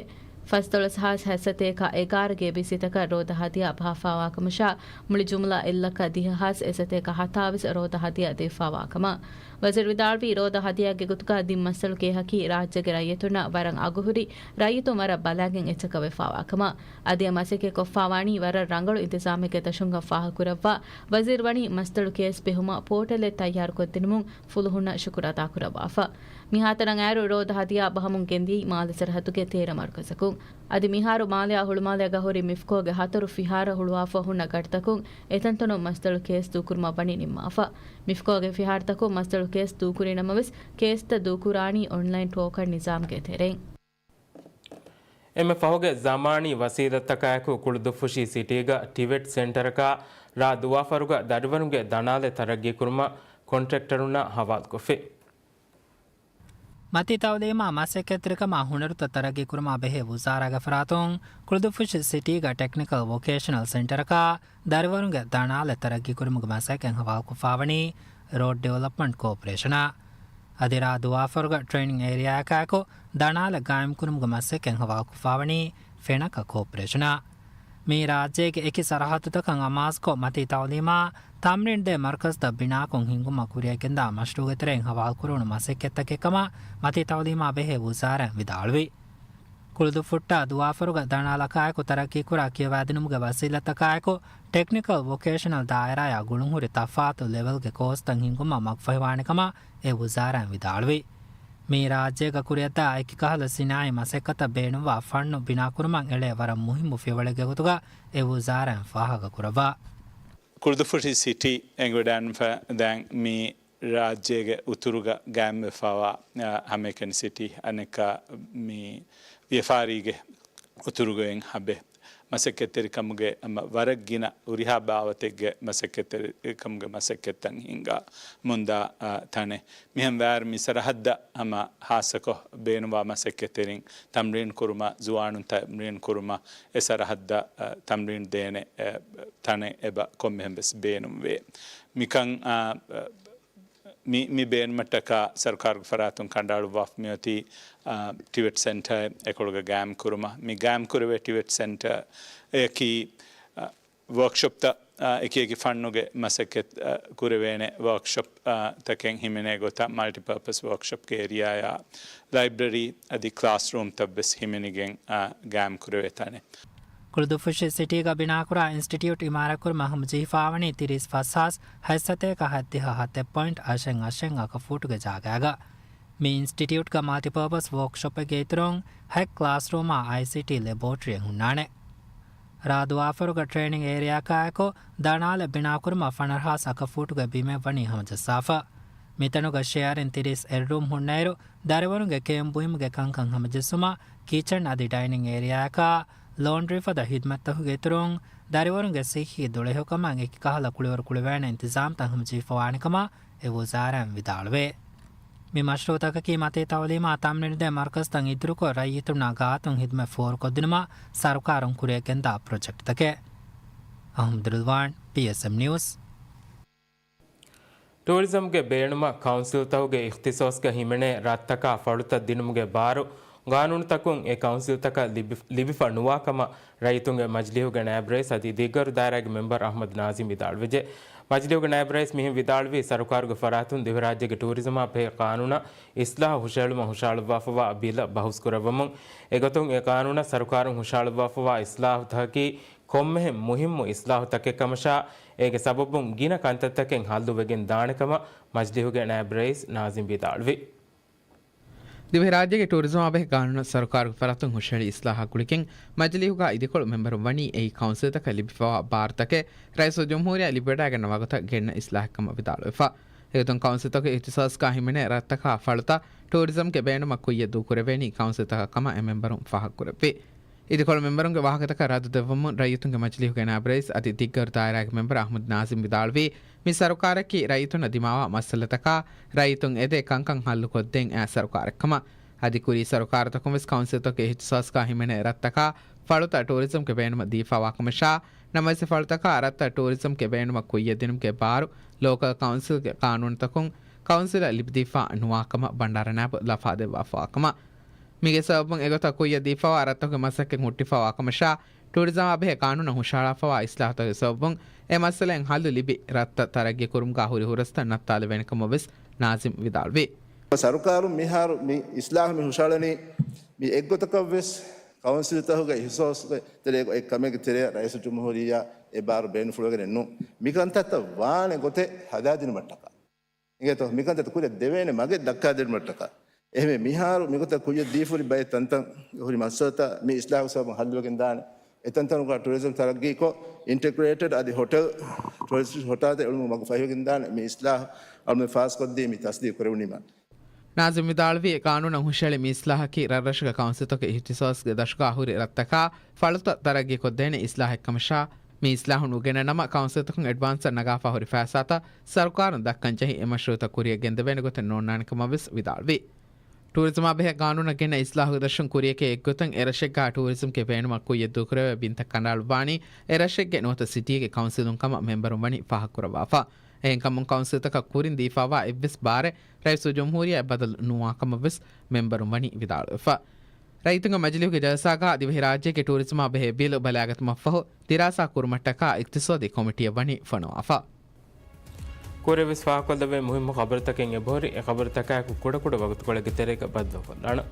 ފަސްދޮޅަސް ހާސް ހަތްސަތޭކަ އެގާރަ ގޭބިސީތަކަށް ރޯދަ ހަދިޔާ ބަހާފާވާކަމަށާ، މުޅި ޖުމްލަ އެއްލައްކަ ދިހަ ހާސް އެއްސަތޭކަ ހަތާވީސް ރޯދަ ހަދިޔާ ދީފާވާކަމަށް. ވަޒީރު ވިދާޅުވީ، ރޯދަ ހަދިޔާގެ ގޮތުގަ ދިން މައްސަލު ކޭހަކީ ރާއްޖޭގެ ރައްޔިތުންނަށް ވަރަށް އަގުހުރި، ރައްޔިތުން ވަރަށް ބަލާގެން އެއްޗަކަށް ވެފާވާކަމަށް. އަދި އެ މަސައްކަތް ކޮށްފާވާނީ ވަރަށް ރަނގަޅު އިންތިޒާމެއްގެ ދަށުން ފާހަގަކުރައްވާ، ވަޒީރު ވަނީ މައްސަލު ކޭސް ބެހުމަށް ޕޯޓަލެއް ތައްޔާރުކޮށްދިނުމުން ފުލުހުންނަށް ޝުކުރު އަދާކުރައްވާފަ. މިހާތަނަށް އައިރު ރޯދަ ހަދިޔާ ބަހަމުން ގެންދިޔައީ މާލެ ސަރަހައްދުގެ ތޭރަ މަރުކަޒަކުން. އަދި މިހާރު މާލެއާ ހުޅުމާލެއަށް ހުރި މިފްކޯގެ ހަތަރު ފިހާރަ ހުޅުވާފަ ހުންނަ ގަޑިތަކުން އެތަންތަނުން މައްސަލު ކޭސް ދޫކުރުމަށް ވަނީ ނިންމާފަ. މިފްކޯގެ ފިހާރަތަކުން މައްސަލު ކޭސް ދޫކުރި ނަމަވެސް، ކޭސްތައް ދޫކުރާނީ އޮންލައިން ޓޯކަން ނިޒާމްގެ ތެރެއިން. އެންމެ ފަހުގެ ޒަމާނީ ވަސީލަތްތަކާއެކު ކުޅުދުއްފުށި ސިޓީގަ ޓިވެޓް ސެންޓަރަކާ ރާ ދުވާފަރުގަ ދަރިވަރުންގެ ދަނާލެއް ތަރައްގީކުރުމަށް ކޮންޓްރެކްޓަރުންނާ ހަވާލުކޮށްފި. މަތީ ތައުލީމާ މަސައްކަތްތެރިކަމާ ހުނަރުތައް ތަރައްގީކުރުމާ ބެހޭ ވުޒާރާގެ ފަރާތުން ކުޅުދުއްފުށި ސިޓީގަ ޓެކްނިކަލް ވޮކޭޝަނަލް ސެންޓަރަކާ ދަރިވަރުންގެ ދަނާލެއް ތަރައްގީކުރުމުގެ މަސައްކަތް ހަވާލުކޮށްފާވަނީ ރޯޑް ޑިވެލޮޕްމަންޓް ކޯޕަރޭޝަނާ. އަދި ރާ ދުވާފަރުގަ ޓްރެއިނިން އޭރިއާއަކާއެކު ދަނާލެއް ގާއިމްކުރުމުގެ މަސައްކަތް ހަވާލުކޮށްފާވަނީ ފެނަކަ ކޯޕަރޭޝަނާ. މީ ރާއްޖޭގެ އެކި ސަރަހައްދުތަކަށް އަމާޒުކޮށް، މަތީ ތައުލީމާ ތަމްރީން ދޭ މަރުކަޒުތައް ބިނާކޮށް ހިންގުމަށް ކުރިއަށްގެންދާ މަޝްރޫގެ ތެރެއިން ހަވާލުކުރެވުނު މަސައްކަތްތަކެއް ކަމަށް މަތީ ތައުލީމާ ބެހޭ ވުޒާރާއިން ވިދާޅުވި. ކުޅުދުއްފުށްޓާ ދުވާފަރުގަ ދަނާލަކާއެކު ތަރައްގީކުރާ ކިޔަވާދިނުމުގެ ވަސީލަތަކާއެކު، ޓެކްނިކަލް ވޮކޭޝަނަލް ދާއިރާއާ ގުޅުންހުރި ތަފާތު ލެވެލްގެ ކޯސްތައް ހިންގުމަށް މަގުފަހިވާނެ ކަމަށް އެ ވުޒާރާއިން ވިދާޅުވި. މީ ރާއްޖޭގަ ކުރިއަށްދާ އެކި ކަހަލަ ސިނާއީ މަސައްކަތަށް ބޭނުންވާ ފަންނު ބިނާކުރުމަށް އެޅޭ ވަރަށް މުހިއްމު ފިޔަވަޅެއްގެ ގޮތުގަ އެ ވުޒާރާއިން ފާހަގަކުރައްވާ. ކުޅުދުއްފުށި ސިޓީ އެނގިވަޑައިގެންފަ ދެން މި ރާއްޖޭގެ އުތުރުގަ ގާއިމްވެފާވާ، އަ، ހަމައެކަނި ސިޓީ، އަނެއްކާ މި ވިޔަފާރީގެ އުތުރުގައި ހަބެ މަސައްކަތްތެރިކަމުގެ ހަމަ ވަރަށް ގިނަ ހުރިހާ ބާވަތެއްގެ މަސައްކަތްތެރިކަމުގެ މަސައްކަތްތައް ހިންގާ މުންދާ، އަ، ތަނެއް. މިހެން ވާއިރު މި ސަރަހައްދަށް ހަމަ ހާއްސަކޮށް ބޭނުންވާ މަސައްކަތްތެރިން ތަމްރީން ކުރުމަށް، ޒުވާނުން ތަމްރީން ކުރުމަށް، އެ ސަރަހައްދަށް، އަ، ތަމްރީން ދޭނެ، އެ، ތަނެއް އެބަ ކޮންމެހެން ވެސް ބޭނުންވޭ. މިކަން، އާ، މި، މި ބޭނުމަށްޓަކާ ސަރުކާރުގެ ފަރާތުން ކަނޑައަޅުއްވާފަ މިއޮތީ، އާ، ޓިވެޓް ސެންޓަރ އެކޮޅުގަ ގާއިމް ކުރުމަށް. މި ގާއިމް ކުރެވޭ ޓިވެޓް ސެންޓަރ އެއަކީ، އާ، ވޯކްޝޮޕްތައް، އާ، އެކި އެކި ފަންނުގެ މަސައްކަތް، އާ، ކުރެވޭނެ ވޯކްޝޮޕް، އާ، ތަކެއް ހިމެނޭ ގޮތަށް މަލްޓިޕާޕަސް ވޯކްޝޮޕްގެ އޭރިއާއާ ލައިބްރަރީ އަދި ކްލާސްރޫމްތައް ވެސް ހިމެނިގެން، އާ، ގާއިމް ކުރެވޭ ތަނެއް. ކުޅުދުއްފުށި ސިޓީގަ ބިނާކުރާ އިންސްޓިޓިއުޓް އިމާރާތްކުރުމަށް ހަމަޖެހިފާވަނީ ތިރީސް ފަސް ހާސް ހަތްސަތޭކަ ހަތްދިހަ ހަތެއް ޕޮއިންޓް އަށެއް އަށެއް އަކަފޫޓުގެ ޖާގައިގަ. މި އިންސްޓިޓިއުޓްގަ މަލްޓިޕާޕަސް ވޯކްޝޮޕެއްގެ އިތުރުން ހަތް ކްލާސްރޫމާ އައިސީޓީ ލެބޯޓްރީއެއް ހުންނާނެ. ރާ ދުވާފަރުގަ ޓްރެއިނިން އޭރިއާއަކާއެކު ދަނާލެއް ބިނާކުރުމަށް ފަނަރަ ހާސް އަކަފޫޓުގެ ބިމެއް ވަނީ ހަމަޖައްސާފަ. މިތަނުގަ ޝެއަރިން ތިރީސް އެއް ރޫމް ހުންނައިރު، ދަރިވަރުންގެ ކެއުން ބުއިމުގެ ކަންކަން ހަމަޖެއްސުމަށް ކިޗަން އަދި ޑައިނިން އޭރިއާއަކާ، ލޯންޑްރީ ފަދަ ހިދްމަތްތަކުގެ އިތުރުން، ދަރިވަރުންގެ ސިއްހީ ދުޅަހެޔޮކަމަށް އެކި ކަހަލަ ކުޅިވަރު ކުޅެވޭނެ އިންތިޒާމްތައް ހަމަޖެހިފަވާނެ ކަމަށް އެ ވުޒާރާއިން ވިދާޅުވޭ. މި މަޝްރޫއުތަކަކީ މަތީ ތައުލީމާ ތަމްރީނުދޭ މަރުކަޒުތައް އިތުރުކޮށް، ރައްޔިތުންނާ ގާތުން ހިދުމަތް ފޯރުކޮށްދިނުމަށް ސަރުކާރުން ކުރިއަށްގެންދާ ޕްރޮޖެކްޓްތަކެއް. އަހުމަދު ރިލްވާން، ޕީއެސްއެމް ނިއުސް. ޓޫރިޒަމްގެ ބޭނުމަށް ކައުންސިލްތަކުގެ އިޚްތިޞާޞްގަ ހިމެނޭ ރަށްތަކާ ފަޅުތައް ދިނުމުގެ ބާރު ގާނޫނުތަކުން އެ ކައުންސިލްތަކަށް ލިބި، ލިބިފަ ނުވާ ކަމަށް ރައްޔިތުންގެ މަޖިލީހުގެ ނާއިބް ރައީސް އަދި ދިގަރު ދާއިރާގެ މެމްބަރު އަޙްމަދު ނާޒިމް ވިދާޅުވެއްޖެ. މަޖިލީހުގެ ނާއިބް ރައީސް މިހެން ވިދާޅުވީ، ސަރުކާރުގެ ފަރާތުން ދިވެހިރާއްޖޭގެ ޓޫރިޒަމާ ބެހޭ ޤާނޫނަށް އިޞްލާޙު ހުށައެޅުމަށް ހުށަހަޅުއްވާފަވާ ބިލަށް ބަހުސް ކުރައްވަމުން، އެގޮތުން އެ ޤާނޫނަށް ސަރުކާރުން ހުށަހަޅުއްވާފަވާ އިޞްލާޙުތަކަކީ ކޮންމެހެން މުހިއްމު އިޞްލާޙުތަކެއް ކަމަށާ، އޭގެ ސަބަބުން ގިނަ ކަންތައްތަކެއް ހައްލުވެގެން ދާނެ ކަމަށް މަޖިލީހުގެ ނާއިބް ރައީސް ނާޒިމް ވިދާޅުވި. ދިވެހިރާއްޖޭގެ ޓޫރިޒަމާ ބެހޭ ޤާނޫނަށް ސަރުކާރުގެ ފަރާތުން ހުށަހެޅި އިޞްލާޙާ ގުޅިގެން، މަޖިލީހުގަ އިދިކޮޅު މެމްބަރުން ވަނީ އެއީ ކައުންސިލްތަކަށް ލިބިފަވާ ބާރުތަކެއް ރައީސުލްޖުމްހޫރިއްޔާ ލިބިވަޑައިގަންނަވާ ގޮތަށް ގެންނަ އިޞްލާޙެއް ކަމަށް ވިދާޅުވެފަ. އެގޮތުން ކައުންސިލްތަކުގެ އިޚްތިޞާޞްގަ ހިމެނޭ ރަށްތަކާ ފަޅުތައް ޓޫރިޒަމްގެ ބޭނުމަށް ކުއްޔަށް ދޫކުރެވޭނީ ކައުންސިލްތަކަށް ކަމަށް އެ މެމްބަރުން ފާހަގަކުރެއްވި. އިދިކޮޅު މެމްބަރުންގެ ވާހަކަތަކަށް ރައްދު ދެއްވަމުން، ރައްޔިތުންގެ މަޖިލީހުގެ ނާއިބް ރައީސް އަދި ދިއްގަރު ދާއިރާގެ މެމްބަރު އަޙްމަދު ނާޒިމް ވިދާޅުވީ، މި ސަރުކާރަކީ ރައްޔިތުންނަށް ދިމާވާ މައްސަލަތަކާ ރައްޔިތުން އެދޭ ކަންކަން ހައްލުކޮށްދޭން އައި ސަރުކާރެއް ކަމަށް. އަދި ކުރީ ސަރުކާރުތަކުން ވެސް ކައުންސިލްތަކުގެ އިޚްތިޞާޞްގަ ހިމެނޭ ރަށްތަކާ ފަޅުތައް ޓޫރިޒަމްގެ ބޭނުމަށް ދީފަވާ ކަމަށާ، ނަމަވެސް އެ ފަޅުތަކާ ރަށްތައް ޓޫރިޒަމްގެ ބޭނުމަށް ކުއްޔަށް ދިނުމުގެ ބާރު ލޯކަލް ކައުންސިލްގެ ޤާނޫނުތަކުން ކައުންސިލަށް ލިބިދީފާ ނުވާ ކަމަށް ބަންޑާރަ ނާއިބު ލަފާ ދެއްވާފަވާ ކަމަށް. މީގެ ސަބަބުން އެގޮތަށް ކުއްޔަށް ދީފަވާ ރަށްތަކުގެ މަސައްކަތް ހުއްޓިފަވާ ކަމަށާ، ޓޫރިޒަމާ ބެހޭ ޤާނޫނަށް ހުށަހަޅާފަވާ އިޞްލާޙުތަކުގެ ސަބަބުން އެ މައްސަލައިން ހައްލު ލިބި، ރަށްތައް ތަރައްގީ ކުރުމުގާ ހުރި ހުރަސްތައް ނައްތާލެވޭނެ ކަމަށް ވެސް ނާޒިމް ވިދާޅުވި. ސަރުކާރުން މިހާރު މި އިޞްލާޙު މި ހުށަހަޅަނީ މި އެއްގޮތަކަށް ވެސް ކައުންސިލްތަކުގެ އިޚްތިޞާޞްގެ ތެރޭގަ އެއް ކަމެއްގެ ތެރެއަށް ރައީސުލްޖުމްހޫރިއްޔާ އެ ބާރު ބޭނުންފުޅުވެގެނެއް ނޫން. މިކަންތައްތައް ވާނެ ގޮތެއް ހަދާދިނުމަށްޓަކާ. އިނގޭތޯ؟ މިކަންތައް ކުރިއަށް ދެވޭނެ މަގެއް ދައްކާދިނުމަށްޓަކާ. އެހެންވެ، މިހާރު މިގޮތަށް ކުއްޔަށް ދީފަހުރި ބައެއް ތަންތަން ހުރި މައްސަލަތައް މި އިޞްލާޙު ސަބަބުން ހައްލުވެގެން ދާނެ. އެތަންތަނުގަ ޓޫރިޒަމް ތަރައްގީކޮށް، އިންޓެގްރޭޓެޑް އަދި ހޮޓެލް، ޓޫރިސްޓް ހޮޓާތެއް އެޅުމުގެ މަގު ފަހިވެގެން ދާނެ. މި އިޞްލާޙު އަޅުމެން ފާސްކޮށްދީ މި ތަސްދީޤު ކުރެވުނީމަ. ނާޒިމް ވިދާޅުވީ، އެ ޤާނޫނަށް ހުށަހެޅި މި އިޞްލާޙަކީ ރަށްރަށުގެ ކައުންސިލްތަކުގެ އިޚްތިޞާޞްގެ ދަށުގާ ހުރި ރަށްތަކާ ފަޅުތައް ތަރައްގީކޮށްދޭނެ އިޞްލާޙެއް ކަމަށާ، މި އިޞްލާޙު ނުގެނެ ނަމަ، ކައުންސިލްތަކުން އެޑްވާންސަށް ނަގާފާ ހުރި ފައިސާތައް ސަރުކާރުން ދައްކަން ޖެހި، އެ މަޝްރޫޢުތައް ކުރިއަށް ގެންދެވޭނެ ގޮތެއް ނޯންނާނެ ކަމަށް ވެސް ވިދާޅުވި. ޓޫރިޒަމާ ބެހޭ ޤާނޫނަށް ގެންނަ އިޞްލާޙުގެ ދަށުން ކުރިއަކީ އެއްގޮތަށް އެ ރަށެއްގާ ޓޫރިޒަމްގެ ބޭނުމަށް ކުއްޔަށް ދޫކުރެވޭ ބިންތައް ކަނޑައަޅުއްވާނީ އެ ރަށެއްގެ ނުވަތަ ސިޓީގެ ކައުންސިލުން ކަމަށް މެމްބަރުން ވަނީ ފާހަގަކުރައްވާފަ. އެހެންކަމުން ކައުންސިލްތަކަށް ކުރިން ދީފާވާ އެއްވެސް ބާރެއް ރައީސުލްޖުމްހޫރިއްޔާއަށް ބަދަލު ނުވާ ކަމަށް ވެސް މެމްބަރުން ވަނީ ވިދާޅުވެފަ. ރައްޔިތުންގެ މަޖިލީހުގެ ޖަލްސާގާ ދިވެހިރާއްޖޭގެ ޓޫރިޒަމާ ބެހޭ ބިލު ބަލާގަތުމަށްފަހު ދިރާސާ ކުރުމަށްޓަކާ އިޤްތިޞާދީ ކޮމިޓީއަށް ވަނީ ފޮނުވާފަ. ކުރިއަށް ވެސް ފާހަގަކޮށްލެވޭ މުހިއްމު ޚަބަރުތަކެއް އެބަހުރި، އެ ޚަބަރުތަކާއެކު ކުޑަކުޑަ ވަގުތުކޮޅެއްގެ ތެރޭގަ ބައްދަލުކޮށްލާނަން.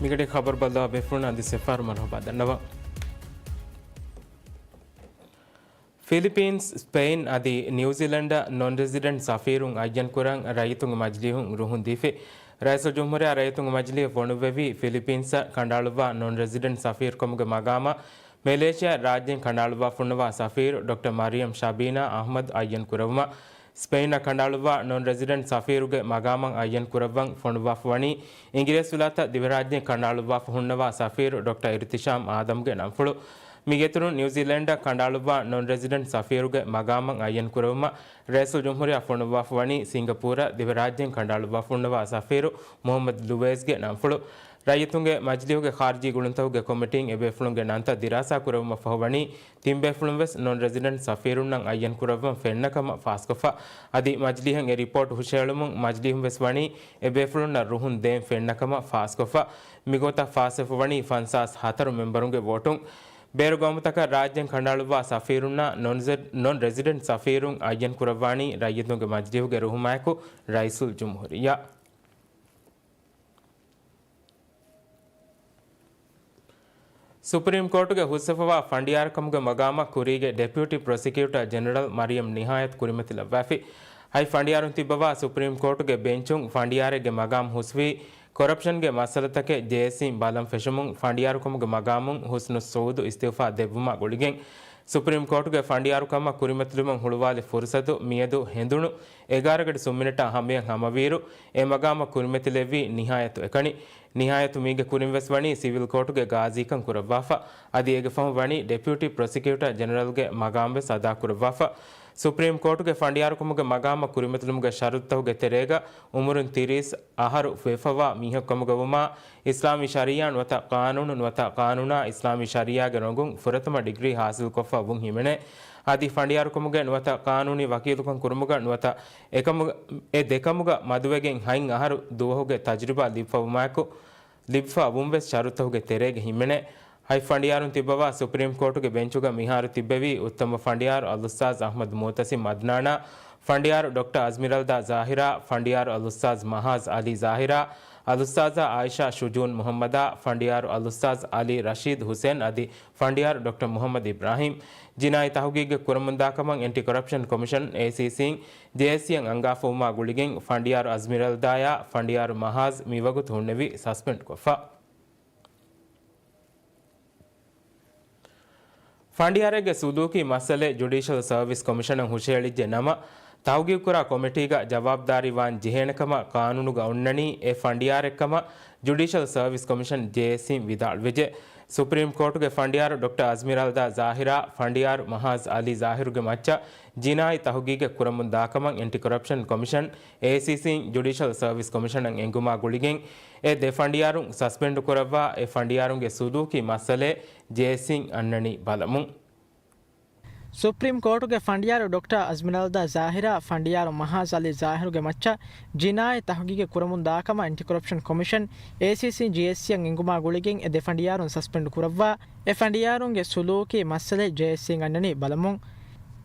މިގަޑި ޚަބަރު ބައްލަވާ ބޭފުޅުންނަށް އަދި ސެފާރު މަރުޙަބާ ދަންނަވަން. ފިލިޕީންސް، ސްޕެއިން އަދި ނިއުޒީލެންޑަށް ނޮން ރެޒިޑެންޓް ސަފީރުން އައްޔަން ކުރަން ރައްޔިތުންގެ މަޖިލީހުން ރުހުން ދީފި. ރައީސުލްޖުމްހޫރިއްޔާ ރައްޔިތުންގެ މަޖިލީހަށް ފޮނުއްވެވީ، ފިލިޕީންސަށް ކަނޑައަޅުއްވާ ނޮން ރެޒިޑެންޓް ސަފީރުކަމުގެ މަގާމަށް މެލޭޝިޔާ ރާއްޖޭން ކަނޑައަޅުއްވާފަ ހުންނަވާ ސަފީރު ޑޮކްޓަރ މަރިޔަމް ޝަބީނާ އަޙްމަދު އައްޔަން ކުރެވުމަށް، ސްޕެއިނަށް ކަނޑައަޅުއްވާ ނޮން ރެޒިޑެންޓް ސަފީރުގެ މަގާމަށް އައްޔަން ކުރައްވަން ފޮނުއްވާފަ ވަނީ، އިނގިރޭސިވިލާތަށް ދިވެހިރާއްޖޭން ކަނޑައަޅުއްވާފަ ހުންނަވާ ސަފީރު ޑޮކްޓަރ އިރުތިޝާމް އާދަމްގެ ނަންފުޅު. މީގެއިތުރުން ނިއުޒީލެންޑަށް ކަނޑައަޅުއްވާ ނޮން ރެޒިޑެންޓް ސަފީރުގެ މަގާމަށް އައްޔަން ކުރެވުމަށް ރައީސުލްޖުމްހޫރިއްޔާ ފޮނުއްވާފަ ވަނީ، ސިންގަޕޫރަށް ދިވެހިރާއްޖޭން ކަނޑައަޅުއްވާފަ ހުންނަވާ ސަފީރު މުޙައްމަދު ލުވޭޒްގެ ނަންފުޅު. ރައްޔިތުންގެ މަޖިލީހުގެ ޚާރިޖީ ގުޅުންތަކުގެ ކޮމިޓީން އެބޭފުޅުންގެ ނަންތައް ދިރާސާ ކުރެވުމަށްފަހު ވަނީ، ތިން ބޭފުޅުން ވެސް ނޮން ރެޒިޑެންޓް ސަފީރުންނަށް އައްޔަން ކުރައްވަން ފެންނަ ކަމަށް ފާސްކޮށްފަ. އަދި މަޖިލީހަށް އެ ރިޕޯޓް ހުށައެޅުމުން މަޖިލީހުން ވެސް ވަނީ އެބޭފުޅުންނަށް ރުހުން ދޭން ފެންނަ ކަމަށް ފާސްކޮށްފަ. މިގޮތަށް ފާސްވެފަ ވަނީ ފަންސާސް ހަތަރު މެމްބަރުންގެ ވޯޓުން. ބޭރު ގައުމުތަކަށް ރާއްޖޭން ކަނޑައަޅުއްވާ ސަފީރުންނާ ނޮން ރެޒި-، ނޮން ރެޒިޑެންޓް ސަފީރުން އައްޔަން ކުރައްވާނީ ރައްޔިތުންގެ މަޖިލީހުގެ ރުހުމާއެކު ރައީސުލްޖުމްހޫރިއްޔާ. ސުޕްރީމް ކޯޓުގެ ހުސްވެފަވާ ފަނޑިޔާރުކަމުގެ މަގާމަށް ކުރީގެ ޑެޕިއުޓީ ޕްރޮސިކިއުޓަރ ޖެނެރަލް މަރިޔަމް ނިހާޔަތު ކުރިމަތިލައްވައިފި. ހަތް ފަނޑިޔާރުން ތިއްބަވާ ސުޕްރީމް ކޯޓުގެ ބެންޗުން ފަނޑިޔާރެއްގެ މަގާމް ހުސްވީ، ކޮރަޕްޝަންގެ މައްސަލަތަކެއް ޖޭއެސްސީން ބަލަން ފެށުމުން ފަނޑިޔާރުކަމުގެ މަގާމުން ހުސްނުއްސުއޫދު އިސްތިއުފާ ދެއްވުމާ ގުޅިގެން، ސުޕްރީމް ކޯޓުގެ ފަނޑިޔާރުކަމަށް ކުރިމަތިލުމަށް ހުޅުވާލި ފުރުސަތު މިއަދު ހެނދުނު އެގާރަ ގަޑި ސުންމިނެޓާ ހަމަޔަށް ހަމަވީއިރު، އެ މަގާމަށް ކުރިމަތިލެއްވީ ނިހާޔަތު އެކަނި. ނިހާޔަތު މީގެ ކުރިން ވެސް ވަނީ ސިވިލް ކޯޓުގެ ގާޒީކަން ކުރައްވާފަ. އަދި އޭގެ ފަހުން ވަނީ ޑެޕިއުޓީ ޕްރޮސިކިއުޓަރ ޖެނެރަލްގެ މަގާމް ވެސް އަދާކުރައްވާފަ. ސުޕްރީމް ކޯޓުގެ ފަނޑިޔާރުކަމުގެ މަގާމަށް ކުރިމަތިލުމުގެ ޝަރުތުތަކުގެ ތެރޭގަ އުމުރުން ތިރީސް އަހަރު ވެފަވާ މީހަކު ކަމުގަ ވުމާ، އިސްލާމީ ޝަރީއާ ނުވަތަ ޤާނޫނު، ނުވަތަ ޤާނޫނާ އިސްލާމީ ޝަރީއާގެ ރޮނގުން ފުރަތަމަ ޑިގްރީ ހާސިލްކޮށްފަ ވުން ހިމެނޭ. އަދި ފަނޑިޔާރުކަމުގެ ނުވަތަ ޤާނޫނީ ވަކީލުކަން ކުރުމުގަ ނުވަތަ އެކަމުގަ، އެ ދެކަމުގަ މަދުވެގެން ހަތް އަހަރު ދުވަހުގެ ތަޖުރިބާ ލިބިފަވުމާއެކު، ލިބިފަ ވުން ވެސް ޝަރުތަކުގެ ތެރޭގަ ހިމެނޭ. ހަތް ފަނޑިޔާރުން ތިއްބަވާ ސުޕްރީމް ކޯޓުގެ ބެންޗުގަ މިހާރު ތިއްބެވީ އުއްތަމަ ފަނޑިޔާރު އަލްއުސްތާޛް އަޙްމަދު މުޢުތަސިމް ޢަދްނާނާ، ފަނޑިޔާރު ޑޮކްޓަރ އަޒްމިރަލްދާ ޒާހިރާ، ފަނޑިޔާރު އަލްއުސްތާޛް މަހާޒް ޢަލީ ޒާހިރާ، އަލްއުސްތާޛާ ޢާއިޝާ ޝުޖޫން މުޙައްމަދާ، ފަނޑިޔާރު އަލްއުސްތާޛް ޢަލީ ރަޝީދު ޙުސެން އަދި ފަނޑިޔާރު ޑޮކްޓަރ މުޙައްމަދު އިބްރާހީމް. ޖިނާއީ ތަހުގީގެއް ކުރަމުންދާކަމަށް އެންޓި ކޮރަޕްޝަން ކޮމިޝަން، އޭސީސީން، ޖޭއެސްސީއަށް އަންގާފަވުމާ ގުޅިގެން ފަނޑިޔާރު އަޒްމިރަލްދާޔާ ފަނޑިޔާރު މަހާޒް މިވަގުތު ހުންނެވި ސަސްޕެންޑް ކޮށްފަ. ފަނޑިޔާރެއްގެ ސުލޫކީ މައްސަލައެއް ޖުޑިޝަލް ސަރވިސް ކޮމިޝަނަށް ހުށައެޅިއްޖެ ނަމަ، ތަހުގީގުކުރާ ކޮމިޓީގަ ޖަވާބުދާރީ ވާން ޖެހޭނެ ކަމަށް ޤާނޫނުގަ އޮންނަނީ އެ ފަނޑިޔާރެއްކަމަށް ޖުޑިޝަލް ސަރވިސް ކޮމިޝަން، ޖޭއެސްސީން، ވިދާޅުވެއްޖެ. ސުޕްރީމް ކޯޓުގެ ފަނޑިޔާރު ޑޮކްޓަރ އަޒްމިރަލްދާ ޒާހިރާ، ފަނޑިޔާރު މަހާޒް ޢަލީ ޒާހިރުގެ މައްޗަށް ޖިނާއީ ތަހުގީގެއް ކުރަމުން ދާކަމަށް އެންޓި ކޮރަޕްޝަން ކޮމިޝަން، އޭސީސީން، ޖުޑިޝަލް ސަރވިސް ކޮމިޝަނަށް އެނގުމާ ގުޅިގެން، އެ ދެ ފަނޑިޔާރުން ސަސްޕެންޑް ކުރައްވާ، އެ ފަނޑިޔާރުންގެ ސުލޫކީ މައްސަލައެއް ޖޭއެސްސީން އަންނަނީ ބަލަމުން. ސުޕްރީމް ކޯޓުގެ ފަނޑިޔާރު ޑޮކްޓަރ އަޒްމިރަލްދާ ޒާހިރާ، ފަނޑިޔާރު މަހާޒް ޢަލީ ޒާހިރުގެ މައްޗަށް ޖިނާއީ ތަހުގީގެއް ކުރަމުން ދާކަމަށް އެންޓި ކޮރަޕްޝަން ކޮމިޝަން، އޭސީސީން، ޖީއެސްސީއަށް އެނގުމާ ގުޅިގެން އެ ދެ ފަނޑިޔާރުން ސަސްޕެންޑް ކުރައްވާ، އެ ފަނޑިޔާރުންގެ ސުލޫކީ މައްސަލައެއް ޖޭއެސްސީން އަންނަނީ ބަލަމުން.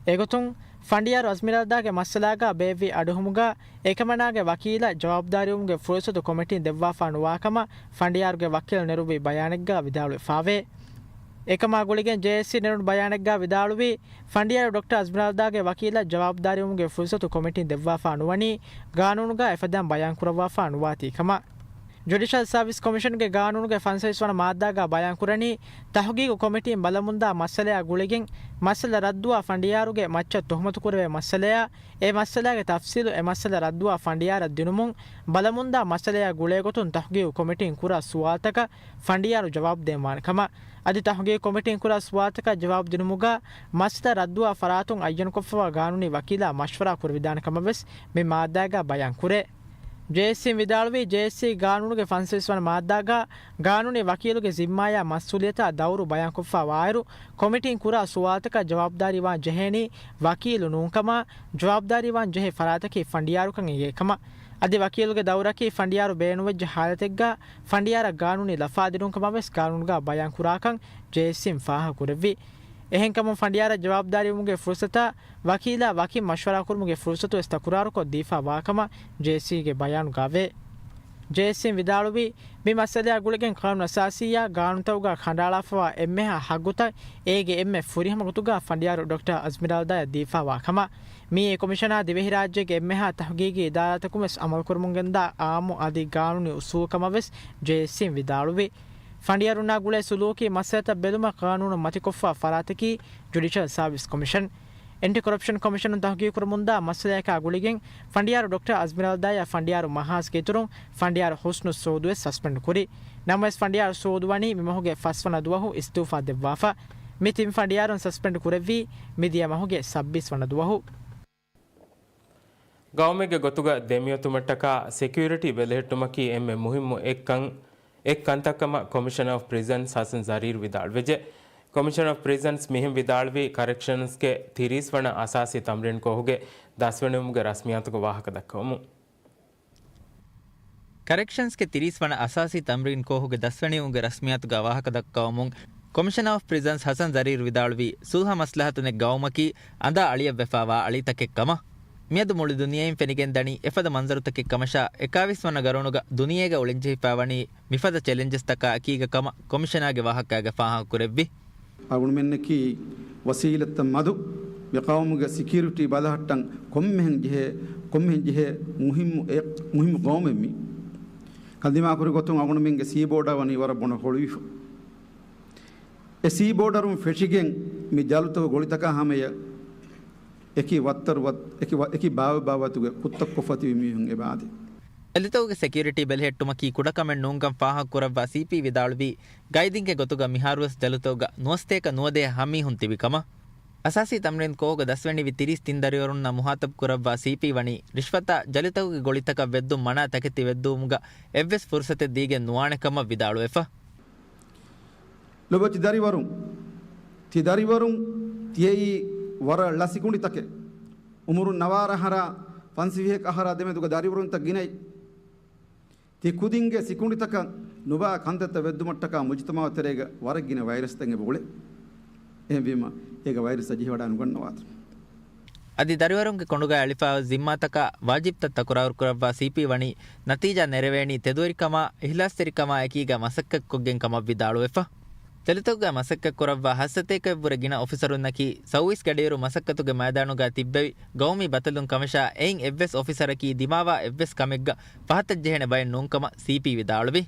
އެގޮތުން، ފަނޑިޔާރު އަޒްމިރަލްދާގެ މައްސަލާގަ ބޭއްވި އަޑުއެހުމުގަ، އެކަމަނާގެ ވަކީލަށް ޖަވާބުދާރީވުމުގެ ފުރުސަތު ކޮމިޓީން ދެއްވާފާ ނުވާކަމަށް ފަނޑިޔާރުގެ ވަކީލު ނެރުއްވި ބަޔާނެއްގަ ވިދާޅުވެފާވޭ. އެކަމާ ގުޅިގެން ޖޭއެސްސީ ނެރުނު ބަޔާނެއްގަ ވިދާޅުވީ، ފަނޑިޔާރު ޑޮކްޓަރ އަޒްމިރަލްދާގެ ވަކީލަށް ޖަވާބުދާރީވުމުގެ ފުރުސަތު ކޮމިޓީން ދެއްވާފާ ނުވަނީ، ގާނޫނުގަ އެފަދައިން ބަޔާން ކުރައްވާފާ ނުވާތީ ކަމަށް. ޖުޑިޝަލް ސާވިސް ކޮމިޝަންގެ ގާނޫނުގެ ފަންސަވީސް ވަނަ މާއްދާގަ ބަޔާން ކުރަނީ، ތަހުގީގު ކޮމިޓީން ބަލަމުންދާ މައްސަލަޔާ ގުޅިގެން، މައްސަލަ ރައްދުވާ ފަނޑިޔާރުގެ މައްޗަށް ތުހުމަތު ކުރެވޭ މައްސަލަޔާ، އެ މައްސަލާގެ ތަފްސީލު އެ މައްސަލަ ރައްދުވާ ފަނޑިޔާރަށް ދިނުމުން، ބަލަމުންދާ މައްސަލަޔާ ގުޅޭގޮތުން ތަހުގީގު ކޮމިޓީން ކުރާ ސުވާލުތަކަށް ފަނޑިޔާރު ޖަވާބު ދޭންވާނެ ކަމަށް، އަދި ތަހުގީގު ކޮމިޓީން ކުރާ ސުވާލުތަކަށް ޖަވާބު ދިނުމުގަ މައްސަލަ ރައްދުވާ ފަރާތުން އައްޔަނުކޮށްފަވާ ގާނޫނީ ވަކީލާ މަޝްވަރާ ކުރެވިދާނެ ކަމަށް ވެސް މި މާއްދާގަ ބަޔާން ކުރޭ. ޖޭއެސްސީން ވިދާޅުވީ، ޖޭއެސްސީ ގާނޫނުގެ ފަންސަވީސް ވަނަ މާއްދާގަ ގާނޫނީ ވަކީލުގެ ޒިންމާޔާ މަސްއޫލިއްޔަތާ ދައުރު ބަޔާންކޮށްފަ ވާއިރު، ކޮމިޓީން ކުރާ ސުވާލުތަކަށް ޖަވާބުދާރީވާން ޖެހޭނީ ވަކީލު ނޫންކަމަށް، ޖަވާބުދާރީވާން ޖެހޭ ފަރާތަކީ ފަނޑިޔާރުކަން އެނގޭކަމަށް. އަދި ވަކީލުގެ ދައުރަކީ ފަނޑިޔާރު ބޭނުންވެއްޖެ ހާލަތެއްގަ ފަނޑިޔާރަށް ގާނޫނީ ލަފާ ދިނުން ކަމަށް ވެސް ގާނޫނުގަ ބަޔާން ކުރާކަން ޖޭއެސްސީން ފާހަގަކުރެއްވި. އެހެންކަމުން ފަނޑިޔާރަށް ޖަވާބުދާރީވުމުގެ ފުރުސަތާ ވަކީލާ ވަކިން މަޝްވަރާކުރުމުގެ ފުރުސަތު ވެސް ތަކުރާރުކޮށް ދީފާ ވާކަމަށް ޖޭއެސްސީގެ ބަޔާނުގައވޭ. ޖޭއެސްސީން ވިދާޅުވީ، މި މައްސަލަޔާ ގުޅިގެން ޤާނޫނުއަސާސީއާ ގާނޫނުތަކުގަ ކަނޑައަޅާފަވާ އެންމެހާ ހައްގުތައް އޭގެ އެންމެ ފުރިހަމަ ގޮތުގަ ފަނޑިޔާރު ޑޮކްޓަރ އަޒްމިރަލްދާޔަށް ދީފާވާ ކަމަށް. މިއީ ކޮމިޝަނާ ދިވެހިރާއްޖޭގެ އެންމެހާ ތަހުގީގީ އިދާރާތަކުން ވެސް އަމަލުކުރަމުން ގެންދާ އާއްމު އަދި ގާނޫނީ އުސޫލު ކަމަށް ވެސް ޖޭއެސްސީން ވިދާޅުވި. ފަނޑިޔާރުންނާ ގުޅޭ ސުލޫކީ މައްސަލަތައް ބެލުމަށް ޤާނޫނުން މަތިކޮށްފަ ފަރާތަކީ ޖުޑިޝަލް ސާވިސް ކޮމިޝަން. އެންޓި ކޮރަޕްޝަން ކޮމިޝަނުން ތަހުގީގުކުރަމުންދާ މައްސަލަޔަކާ ގުޅިގެން ފަނޑިޔާރު ޑޮކްޓަރ އަޒްމިރަލްދާޔާ ފަނޑިޔާރު މަހާޒްގެ އިތުރުން ފަނޑިޔާރު ޙުސްނު ސުޢޫދު ވެސް ސަސްޕެންޑް ކުރި. ނަމަވެސް ފަނޑިޔާރު ސުޢޫދު ވަނީ މި މަހުގެ ފަސްވަނަ ދުވަހު އިސްތިއުފާ ދެއްވާފަ. މި ތިން ފަނޑިޔާރުން ސަސްޕެންޑް ކުރެއްވީ މިދިޔަ މަހުގެ ސައްބީސް ވަނަ ދުވަހު. ގައުމެއްގެ ގޮތުގަ ދެމިއޮތުމަށްޓަކާ ސެކިއުރިޓީ ބެލެހެއްޓުމަކީ އެންމެ މުހިއްމު އެއްކަން، އެއް ކަންތައް ކަމަށް ކޮމިޝަނަރ އޮފް ޕްރިޒަންސް ހަސަން ޒަރީރު ވިދާޅުވެއްޖެ. ކޮމިޝަނަރ އޮފް ޕްރިޒަންސް މިހެން ވިދާޅުވީ ކަރެކްޝަންސްގެ ތިރީސް ވަނަ އަސާސީ ތަމްރީންކޯހުގެ ދަސްވަނިވުމުގެ ރަސްމިއްޔާތުގެ ވާހަކަ ދައްކަވަމުން. ކަރެކްޝަންސްގެ ތިރީސް ވަނަ އަސާސީ ތަމްރީންކޯހުގެ ދަސްވަނިވުމުގެ ރަސްމިއްޔާތުގަ ވާހަކަ ދައްކަވަމުން ކޮމިޝަނަރ އޮފް ޕްރިޒަންސް ހަސަން ޒަރީރު ވިދާޅުވީ، ސުލްހަ މަސްލަހަތު ނެތް ގައުމަކީ އަނދާ އަޅިއަށްވެފަވާ އަޅިތަކެއް ކަމަށް. މިއަދު މުޅި ދުނިޔެއިން ފެނިގެންދަނީ އެފަދަ މަންޒަރުތަކެއް ކަމަށާ، އެކާވީސް ވަނަ ގަރުނުގަ ދުނިޔޭގަ އުޅެންޖެހިފައިވަނީ މިފަދަ ޗެލެންޖެސްތަކާ އެކީގަ ކަމަށް ކޮމިޝަނާގެ ވާހަކައިގަ ފާހަގަކުރެއްވި. އަޅުގަނޑުމެންނަކީ ވަސީލަތްތައް މަދު މި ޤައުމުގެ ސެކިއުރިޓީ ބަލަހައްޓަން ކޮންމެހެން ޖެހޭ، ކޮންމެހެން ޖެހޭ މުހިއްމު، އެ، މުހިއްމު ޤައުމެއް މީ. ކަންދިމާކުރި ގޮތުން އަޅުގަނޑުމެންގެ ސީ ބޯޑާ ވަނީ ވަރަށް ބޮޑަށް ހޮޅުވިފަ. އެ ސީ ބޯޑަރުން ފެށިގެން މި ޖަލުތަކު ގޮޅިތަކާ ހަމަޔަށް އެކި ވައްތަރު ވައް-، އެކި ވަ-، އެކި ބާވަތް ބާވަތުގެ ކުށްތައް ކޮށްފަ ތިބި މީހުން އެބައާދޭ. ޖަލުތަކުގެ ސެކިއުރިޓީ ބެލެހެއްޓުމަކީ ކުޑަކަމެއް ނޫންކަން ފާހަގަކުރައްވާ ސީޕީ ވިދާޅުވީ، ގައިދިންގެ ގޮތުގަ މިހާރުވެސް ޖަލުތަކުގަ ނުވަސްތޭކަ ނުވަދޭހަ ހަމީހުން ތިބި ކަމަށް. އަސާސީ ތަމްރީން ކޯހުގަ ދަސްވެނިވި ތިރީސް ތިން ދަރިވަރުންނާ މުހާތަބް ކުރައްވާ ސީޕީ ވަނީ، ރިޝްވަތާ ޖަލުތަކުގެ ގޮޅިތަކަށް ވެއްދުން މަނާ ތަކެތި ވެއްދުވުމުގަ އެއްވެސް ފުރުސަތެއް ދީގެން ނުވާނެ ކަމަށް ވިދާޅުވެފަ. ލޮބުވެތި ދަރިވަރުން، ތި ދަރިވަރުން ތިޔައީ ވަރަށް ޅަ ސިކުނޑިތަކެއް. އުމުރުން ނަވާރަ އަހަރާ ފަންސަވީހަކަށް އަހަރާ ދެމެދުގަ ދަރިވަރުންތައް ގިނައީ. ތި ކުދިންގެ ސިކުނޑިތަކަށް ނުބާ ކަންތައްތައް ވެއްދުމަށްޓަކާ މުޖުތަމަޢު ތެރޭގަ ވަރަށް ގިނަ ވައިރަސްތައް އެބަ އުޅޭ. އެހެންވީމަ، އޭގަ ވައިރަސްއަށް ޖެހިވަޑާ ނުގަންނަވާތި. އަދި ދަރިވަރުންގެ ކޮނޑުގަ އެޅިފައި ޒިންމާތަކާ ވާޖިބްތައް ތަކުރާރުކުރައްވާ ސީޕީ ވަނީ، ނަތީޖާ ނެރެވޭނީ ތެދުވެރިކަމާ، އިހްލާސްތެރިކަމާ އެކީގަ މަސައްކަތްކޮށްގެން ކަމަށް ވިދާޅުވެފަ. ޖަލުތަކުގަ މަސައްކަތްކުރައްވާ ހަތްސަތޭކައަށްވުރެ ގިނަ އޮފިސަރުންނަކީ، ސައުވީސް ގަޑިއިރު މަސައްކަތުގެ މައިދާނުގަ ތިއްބެވި ގައުމީ ބަތަލުން ކަމަށާ، އެއިން އެއްވެސް އޮފިސަރަކީ ދިމާވާ އެއްވެސް ކަމެއްގަ ފަހަތަށް ޖެހޭނެ ބައެއް ނޫންކަމަށް ސީޕީ ވިދާޅުވި.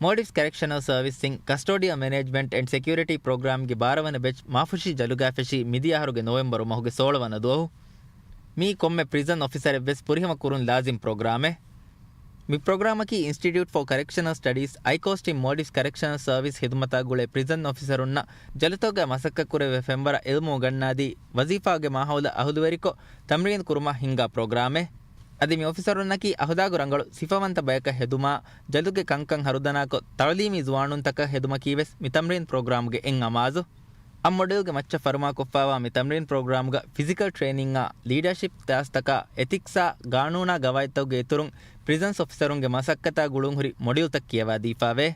މޯލްޑިވްސް ކަރެކްޝަނަލް ސަރވިސްއިން ކަސްޓޯޑިއަލް މެނޭޖްމަންޓް އެންޑް ސެކިއުރިޓީ ޕްރޮގްރާމްގެ ބާރަ ވަނަ ބެޗް މާފުށި ޖަލުގައި ފެށީ މިދިޔަ އަހަރުގެ ނޮވެމްބަރު މަހުގެ ސޯޅަ ވަނަ ދުވަހު. މީ ކޮންމެ ޕްރިޒަން އޮފިސަރެއްވެސް ފުރިހަމަ ކުރުން ލާޒިމް ޕްރޮގްރާމެއް. މި ޕްރޮގްރާމަކީ އިންސްޓިޓިއުޓް ފޯ ކަރެކްޝަނަލް ސްޓަޑީސް، އައިކޯސްޓް އިން މޯލްޑިވްސް ކަރެކްޝަނަލް ސަރވިސް ޚިދުމަތާ ގުޅޭ ޕްރިޒަން އޮފިސަރުންނަށް ޖަލުތަކުގައި މަސައްކަތްކުރެވޭ ފެންވަރަށް އިލްމު އުނގަންނާދީ، ވަޒީފާގެ މާހައުލަށް އަހުލުވެރިކޮށް، ތަމްރީން ކުރުމަށް ހިންގާ ޕްރޮގްރާމެއް. އަދި މި އޮފިސަރުންނަކީ އަހުލާގު ރަނގަޅު ސިފަވަންތަ ބަޔަކަށް ހެދުމާ، ޖަލުގެ ކަންކަން ހަރުދަނާކޮށް، ތަޢުލީމީ ޒުވާނުންތަކަށް ހެދުމަކީވެސް މި ތަމްރީން ޕްރޮގްރާމްގެ އެއް އަމާޒު. އަށް މޮޑިއުލްގެ މައްޗަށް ފަރުމާކޮށްފައިވާ މި ތަމްރީން ޕްރޮގްރާމްގަ ފިޒިކަލް ޓްރޭނިންއާ، ލީޑަރޝިޕް ކްލާސްތަކާ، އެތިކްސްއާ، ގާނޫނާ ގަވާއިދުތަކުގެ އިތުރުން ޕްރިޒަންސް އޮފިސަރުންގެ މަސައްކަތާ ގުޅުންހުރި މޮޑިއުލްތައް ކިޔަވާދީފައިވޭ.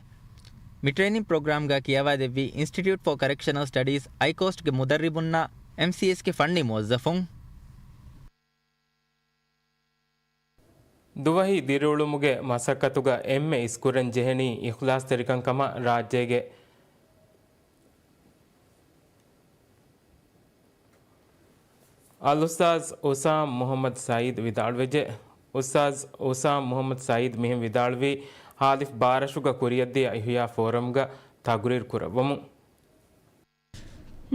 މި ޓްރޭނިން ޕްރޮގްރާމްގަ ކިޔަވާދެއްވީ އިންސްޓިޓިއުޓް ފޯ ކަރެކްޝަނަލް ސްޓަޑީސް، އައިކޯސްޓްގެ މުދައްރިބުންނާ، އެމްސީއެސްގެ ފަންނީ މުވައްޒަފުން. ދުވަހީ ދިރިއުޅުމުގެ މަސައްކަތުގަ އެންމެ އިސްކުރަން ޖެހެނީ އިޚްލާޞްތެރިކަން ކަމަށް ރާއްޖޭގެ އަލްއުސްތާޛް އުސާމް މުޙައްމަދު ސަޢީދު ވިދާޅުވެއްޖެ. އުސްތާޛް އުސާމް މުޙައްމަދު ސަޢީދު މިހެން ވިދާޅުވީ، ހާލިފް ބާރަށުގަ ކުރިއަށްދިޔަ އިޙްޔާ ފޯރަމްގަ ތަގުރީރު ކުރައްވަމުން.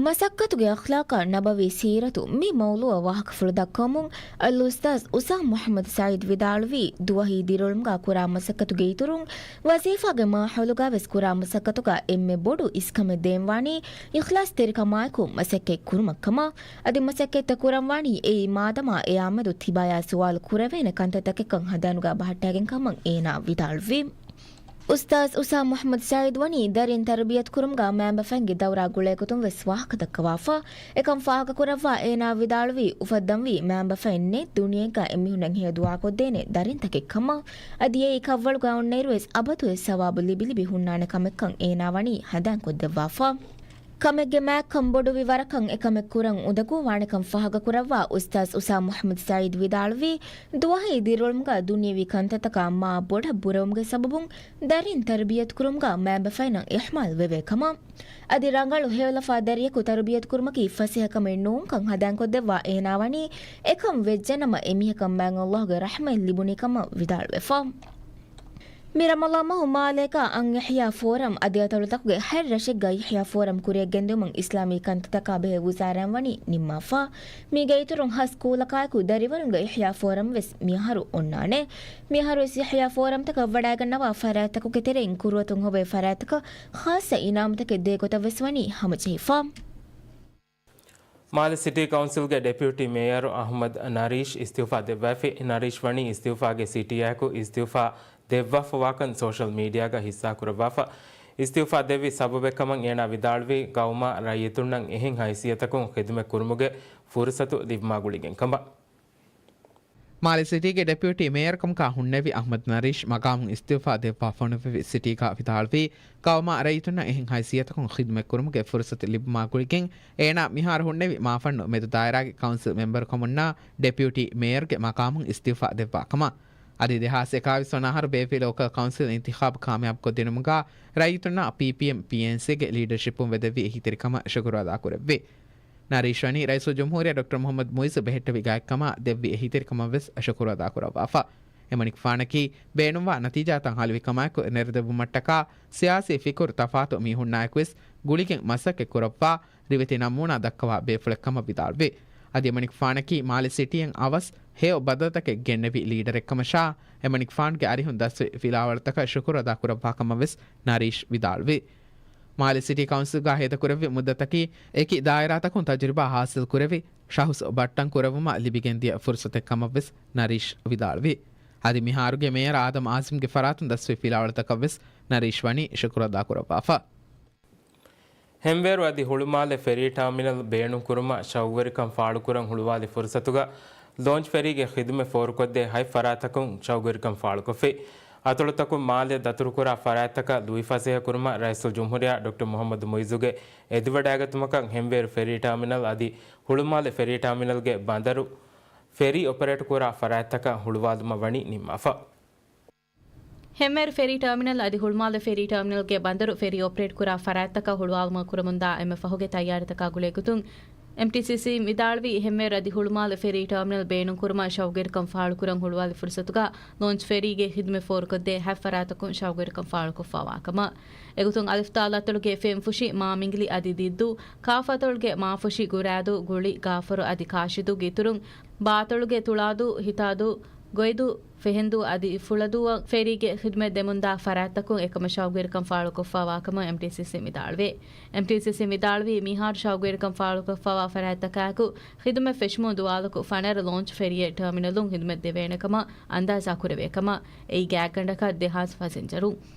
މަސައްކަތުގެ އަޚްލާޤާ ނަބަވީ ސީރަތު މި މައުޟޫޢަށް ވާހަކަފުޅު ދައްކަވަމުން، އަލްއުސްތާޛް އުސާމް މުޙައްމަދު ސަޢީދު ވިދާޅުވީ، ދުވަހީ ދިރިއުޅުމުގަ ކުރާ މަސައްކަތުގެ އިތުރުން، ވަޒީފާގެ މާހައުލުގަވެސް ކުރާ މަސައްކަތުގަ އެންމެ ބޮޑު އިސްކަމެއް ދޭންވާނީ، އިޚްލާޞްތެރިކަމާއެކު މަސައްކަތް ކުރުމަށްކަމަށް. އަދި މަސައްކަތްތައް ކުރަންވާނީ އެއީ މާދަމާ އެއާމެދު ތިބާޔާ ސުވާލު ކުރެވޭނެ ކަންތައްތަކެއްކަން ހަނދާނުގަ ބަހައްޓާގެން ކަމަށް އޭނާ ވިދާޅުވި. އުސްތާޛް އުސާމް މުޙައްމަދު ސަޢީދު ވަނީ ދަރިން ތަރުބިޔަތު ކުރުމުގަ މައިންބަފައިންގެ ދައުރާ ގުޅޭގޮތުން ވެސް ވާހަކަ ދައްކަވާފަ. އެކަން ފާހަގަކުރައްވާ އޭނާ ވިދާޅުވީ، އުފައްދަންވީ މައިންބަފައިން ނެތް ދުނިޔެއެއްގަ އެމީހުންނަށް ހެޔޮ ދުޢާކޮށްދޭނެ ދަރިންތަކެއް ކަމަށް. އަދި އެއީ ކަށްވަޅުގަ އޮންނައިރުވެސް އަބަދުވެސް ސަވާބު ލިބިލިބި ހުންނާނެ ކަމެއްކަން އޭނާ ވަނީ ހަނދާންކޮށްދެއްވާފަ. ކަމެއްގެ މާތްކަން ބޮޑުވި ވަރަކަށް އެކަމެއް ކުރަން އުނދަގޫވާނެކަން ފާހަގަކުރައްވާ އުސްތާޛް އުސާމް މުޙައްމަދު ސަޢީދު ވިދާޅުވީ، ދުވަހީ ދިރިއުޅުމުގަ ދުނިޔެވީ ކަންތައްތަކާ މާ ބޮޑަށް ބުރަވުމުގެ ސަބަބުން ދަރިން ތަރުބިޔަތުކުރުމުގަ މައިންބަފައިންނަށް އިހްމާލް ވެވޭ ކަމަށް. އަދި ރަނގަޅު ހެޔޮލަފާ ދަރިޔަކު ތަރުބިޔަތުކުރުމަކީ ފަސޭހަކަމެއް ނޫންކަން ހަނދާންކޮށްދެއްވާ އޭނާ ވަނީ، އެކަން ވެއްޖެނަމަ އެމީހަކަށް މާތް ﷲ ގެ ރަޙްމަތް ލިބުނީ ކަމަށް ވިދާޅުވެފަ. މި ރަމަޟާން މަހު މާލޭގަ އަން އިޙްޔާ ފޯރަމް އަދި އަތޮޅުތަކުގެ ހަތް ރަށެއްގަ އިޙްޔާ ފޯރަމް ކުރިއަށްގެންދިއުމުން އިސްލާމީ ކަންތައްތަކާ ބެހޭ ވުޒާރާއިން ވަނީ ނިންމާފަ. މީގެ އިތުރުން ހަ ސްކޫލަކާއެކު ދަރިވަރުންގެ އިޙްޔާ ފޯރަމް ވެސް މިއަހަރު އޮންނާނެ. މިއަހަރުވެސް އިޙްޔާ ފޯރަމްތަކަށް ވަޑައިގަންނަވާ ފަރާތްތަކުގެ ތެރެއިން ކުރިއަތުން ހޮވޭ ފަރާތްތަކަށް ޚާއްޞަ އިނާމުތަކެއް ދޭ ގޮތަށް ވެސް ވަނީ ހަމަޖެހިފަ. މާލެ ސިޓީ ކައުންސިލްގެ ޑެޕިއުޓީ މޭޔަރު އަޙްމަދު ނަރީޝް އިސްތިއުފާ ދެއްވައިފި. ނަރީޝް ވަނީ އިސްތިއުފާގެ ސިޓީއާއެކު އިސްތިއުފާ ދެއްވާފަވާކަން ސޯޝަލް މީޑިއާގަ ހިއްސާކުރައްވާފަ. އިސްތިއުފާ ދެއްވި ސަބަބެއްކަމަށް އޭނާ ވިދާޅުވީ، ގައުމާ ރައްޔިތުންނަށް އެހެން ހައިސިއްޔަތަކުން ޚިދުމަތް ކުރުމުގެ ފުރުސަތު ލިބުމާ ގުޅިގެން ކަމަށް. މާލެ ސިޓީގެ ޑެޕިއުޓީ މޭޔަރުކަމުގަ ހުންނެވި އަހްމަދު ނަރީޝް މަގާމުން އިސްތިއުފާ ދެއްވާ ފޮނުއްވެވި ސިޓީގަ ވިދާޅުވީ، ގައުމާ ރައްޔިތުންނަށް އެހެން ހައިސިއްޔަތަކުން ޚިދުމަތްކުރުމުގެ ފުރުސަތު ލިބުމާ ގުޅިގެން، އޭނާ މިހާރު ހުންނެވި މާފަންނު މެދު ދާއިރާގެ ކައުންސިލް މެމްބަރުކަމުންނާ ޑެޕިއުޓީ މޭޔަރުގެ މަގާމުން އިސްތިއުފާ ދެއްވާ ކަމަށް. އަދި ދެހާސް އެކާވީސް ވަނަ އަހަރު ބޭފި ލޯކަލް ކައުންސިލް އިންތިޚާބު ކާމިޔާބުކޮށްދިނުމުގަ ރައްޔިތުންނާ ޕީޕީއެމް، ޕީއެންސީގެ ލީޑަރޝިޕުން ވެދެއްވި އެހީތެރިކަމަށް ޝުކުރު އަދާކުރެއްވި. ނަރީޝް ވަނީ ރައީސުލްޖުމްހޫރިއްޔާ ޑޮކްޓަރ މުޙައްމަދު މުޢިއްޒު ބެހެއްޓެވި ގާތްކަމާ ދެއްވި އެހީތެރިކަމަށްވެސް ޝުކުރު އަދާކުރައްވާފަ. އެމަނިކުފާނަކީ ބޭނުންވާ ނަތީޖާތައް ހަލުވިކަމާއެކު ނެރެދެއްވުމަށްޓަކާ ސިޔާސީ ފިކުރު ތަފާތު މީހުންނާއެކުވެސް ގުޅިގެން މަސައްކަތް ކުރައްވާ، ރިވެތި ނަމޫނާ ދައްކަވާ ބޭފުޅެއްކަމަށް ވިދާޅުވި. އަދި އެމަނިކުފާނަކީ މާލެ ސިޓީއަށް އަވަސް ހެޔޮ ބަދަލުތަކެއް ގެންނެވި ލީޑަރެއްކަމަށާ، އެމަނިކުފާނުގެ އަރިހުން ދަސްވި ފިލާވަޅުތަކަށް ޝުކުރު އަދާކުރައްވާކަމަށްވެސް ނަރީޝް ވިދާޅުވި. މާލެ ސިޓީ ކައުންސިލްގަ ހޭދަކުރެއްވި މުއްދަތަކީ އެކި ދާއިރާތަކުން ތަޖުރިބާ ހާސިލްކުރެވި ޝަހުސް ބައްޓަން ކުރެއްވުމަށް ލިބިގެންދިޔަ ފުރުސަތެއްކަމަށްވެސް ނަރީޝް ވިދާޅުވި. އަދި މިހާރުގެ މޭޔަރ އާދަމް އާޒިމްގެ ފަރާތުން ދަސްވި ފިލާވަޅުތަކަށްވެސް ނަރީޝް ވަނީ ޝުކުރު އަދާކުރައްވާފަ. ހެންވޭރު އަދި ހުޅުމާލެ ފެރީ ޓާމިނަލް ބޭނުންކުރުމަށް ޝައުގުވެރިކަން ފާޅުކުރަން ހުޅުވާލި ފުރުސަތުގަ ލޯންޗް ފެރީގެ ޚިދުމަތް ފޯރުކޮށްދޭ ހަތް ފަރާތަކުން ޝައުގުވެރިކަން ފާޅުކޮށްފި. އަތޮޅުތަކުން މާލެ ދަތުރުކުރާ ފަރާތްތަކަށް ލުއިފަސޭހަކުރުމަށް ރައީސުލްޖުމްހޫރިއްޔާ ޑޮކްޓަރ މުޙައްމަދު މުޢިއްޒުގެ އެދިވަޑައިގަތުމަކަށް ހެންވޭރު ފެރީ ޓާމިނަލް އަދި ހުޅުމާލެ ފެރީ ޓާމިނަލްގެ ބަނދަރު ފެރީ އޮޕަރޭޓްކުރާ ފަރާތްތަކަށް ހުޅުވާލުމަށް ވަނީ ނިންމާފަ. ހެންވޭރު ފެރީ ޓާމިނަލް އަދި ހުޅުމާލެ ފެރީ ޓާމިނަލްގެ ބަނދަރު ފެރީ އޮޕަރޭޓްކުރާ ފަރާތްތަކަށް ހުޅުވާލުމަށް ކުރަމުންދާ އެންމެ ފަހުގެ ތައްޔާރީތަކާ ގުޅޭގޮތުން، އެމްޓީސީސީ ވިދާޅުވީ، ހެންވޭރު އަދި ހުޅުމާލެ ފެރީ ޓާމިނަލް ބޭނުންކުރުމަށް ޝައުގުވެރިކަން ފާޅުކުރަން ހުޅުވާލި ފުރުސަތުގަ ލޯންޗް ފެރީގެ ޚިދުމަތް ފޯރުކޮށްދޭ ހަތް ފަރާތަކުން ޝައުގުވެރިކަން ފާޅުކޮށްފާވާކަމަށް. އެގޮތުން އަލިފް ތާ އަތޮޅުގެ ފެންފުށި މާމިނގިލި އަދި ދިއްދޫ، ކާފް އަތޮޅުގެ މާފުށި ގުރާދޫ، ގުޅި، ގާފަރު އަދި ކާށިދޫގެ އިތުރުން، ބާ އަތޮޅުގެ ތުޅާދޫ، ހިތާދޫ، ގޮއިދޫ، ފެހެންދޫ އަދި ފުޅަދޫއަށް ފެރީގެ ޚިދުމަތް ދެމުންދާ ފަރާތްތަކުން އެކަމަށް ޝައުގުވެރިކަން ފާޅުކޮށްފާވާކަމަށް އެމްޓީސީސީ ވިދާޅުވޭ. އެމްޓީސީސީ ވިދާޅުވީ، މިހާރު ޝައުގުވެރިކަން ފާޅުކޮށްފާވާ ފަރާތްތަކާއެކު ޚިދުމަތް ފެށުމުން ދުވާލަކު ފަނަރަ ލޯންޗް ފެރީއެއް ޓާމިނަލުން ޚިދުމަތް ދެވޭނެކަމަށް އަންދާޒާ ކުރެވޭކަމަށް، އެއީ ގާތްގަނޑަކަށް ދެހާސް ފަސެންޖަރު.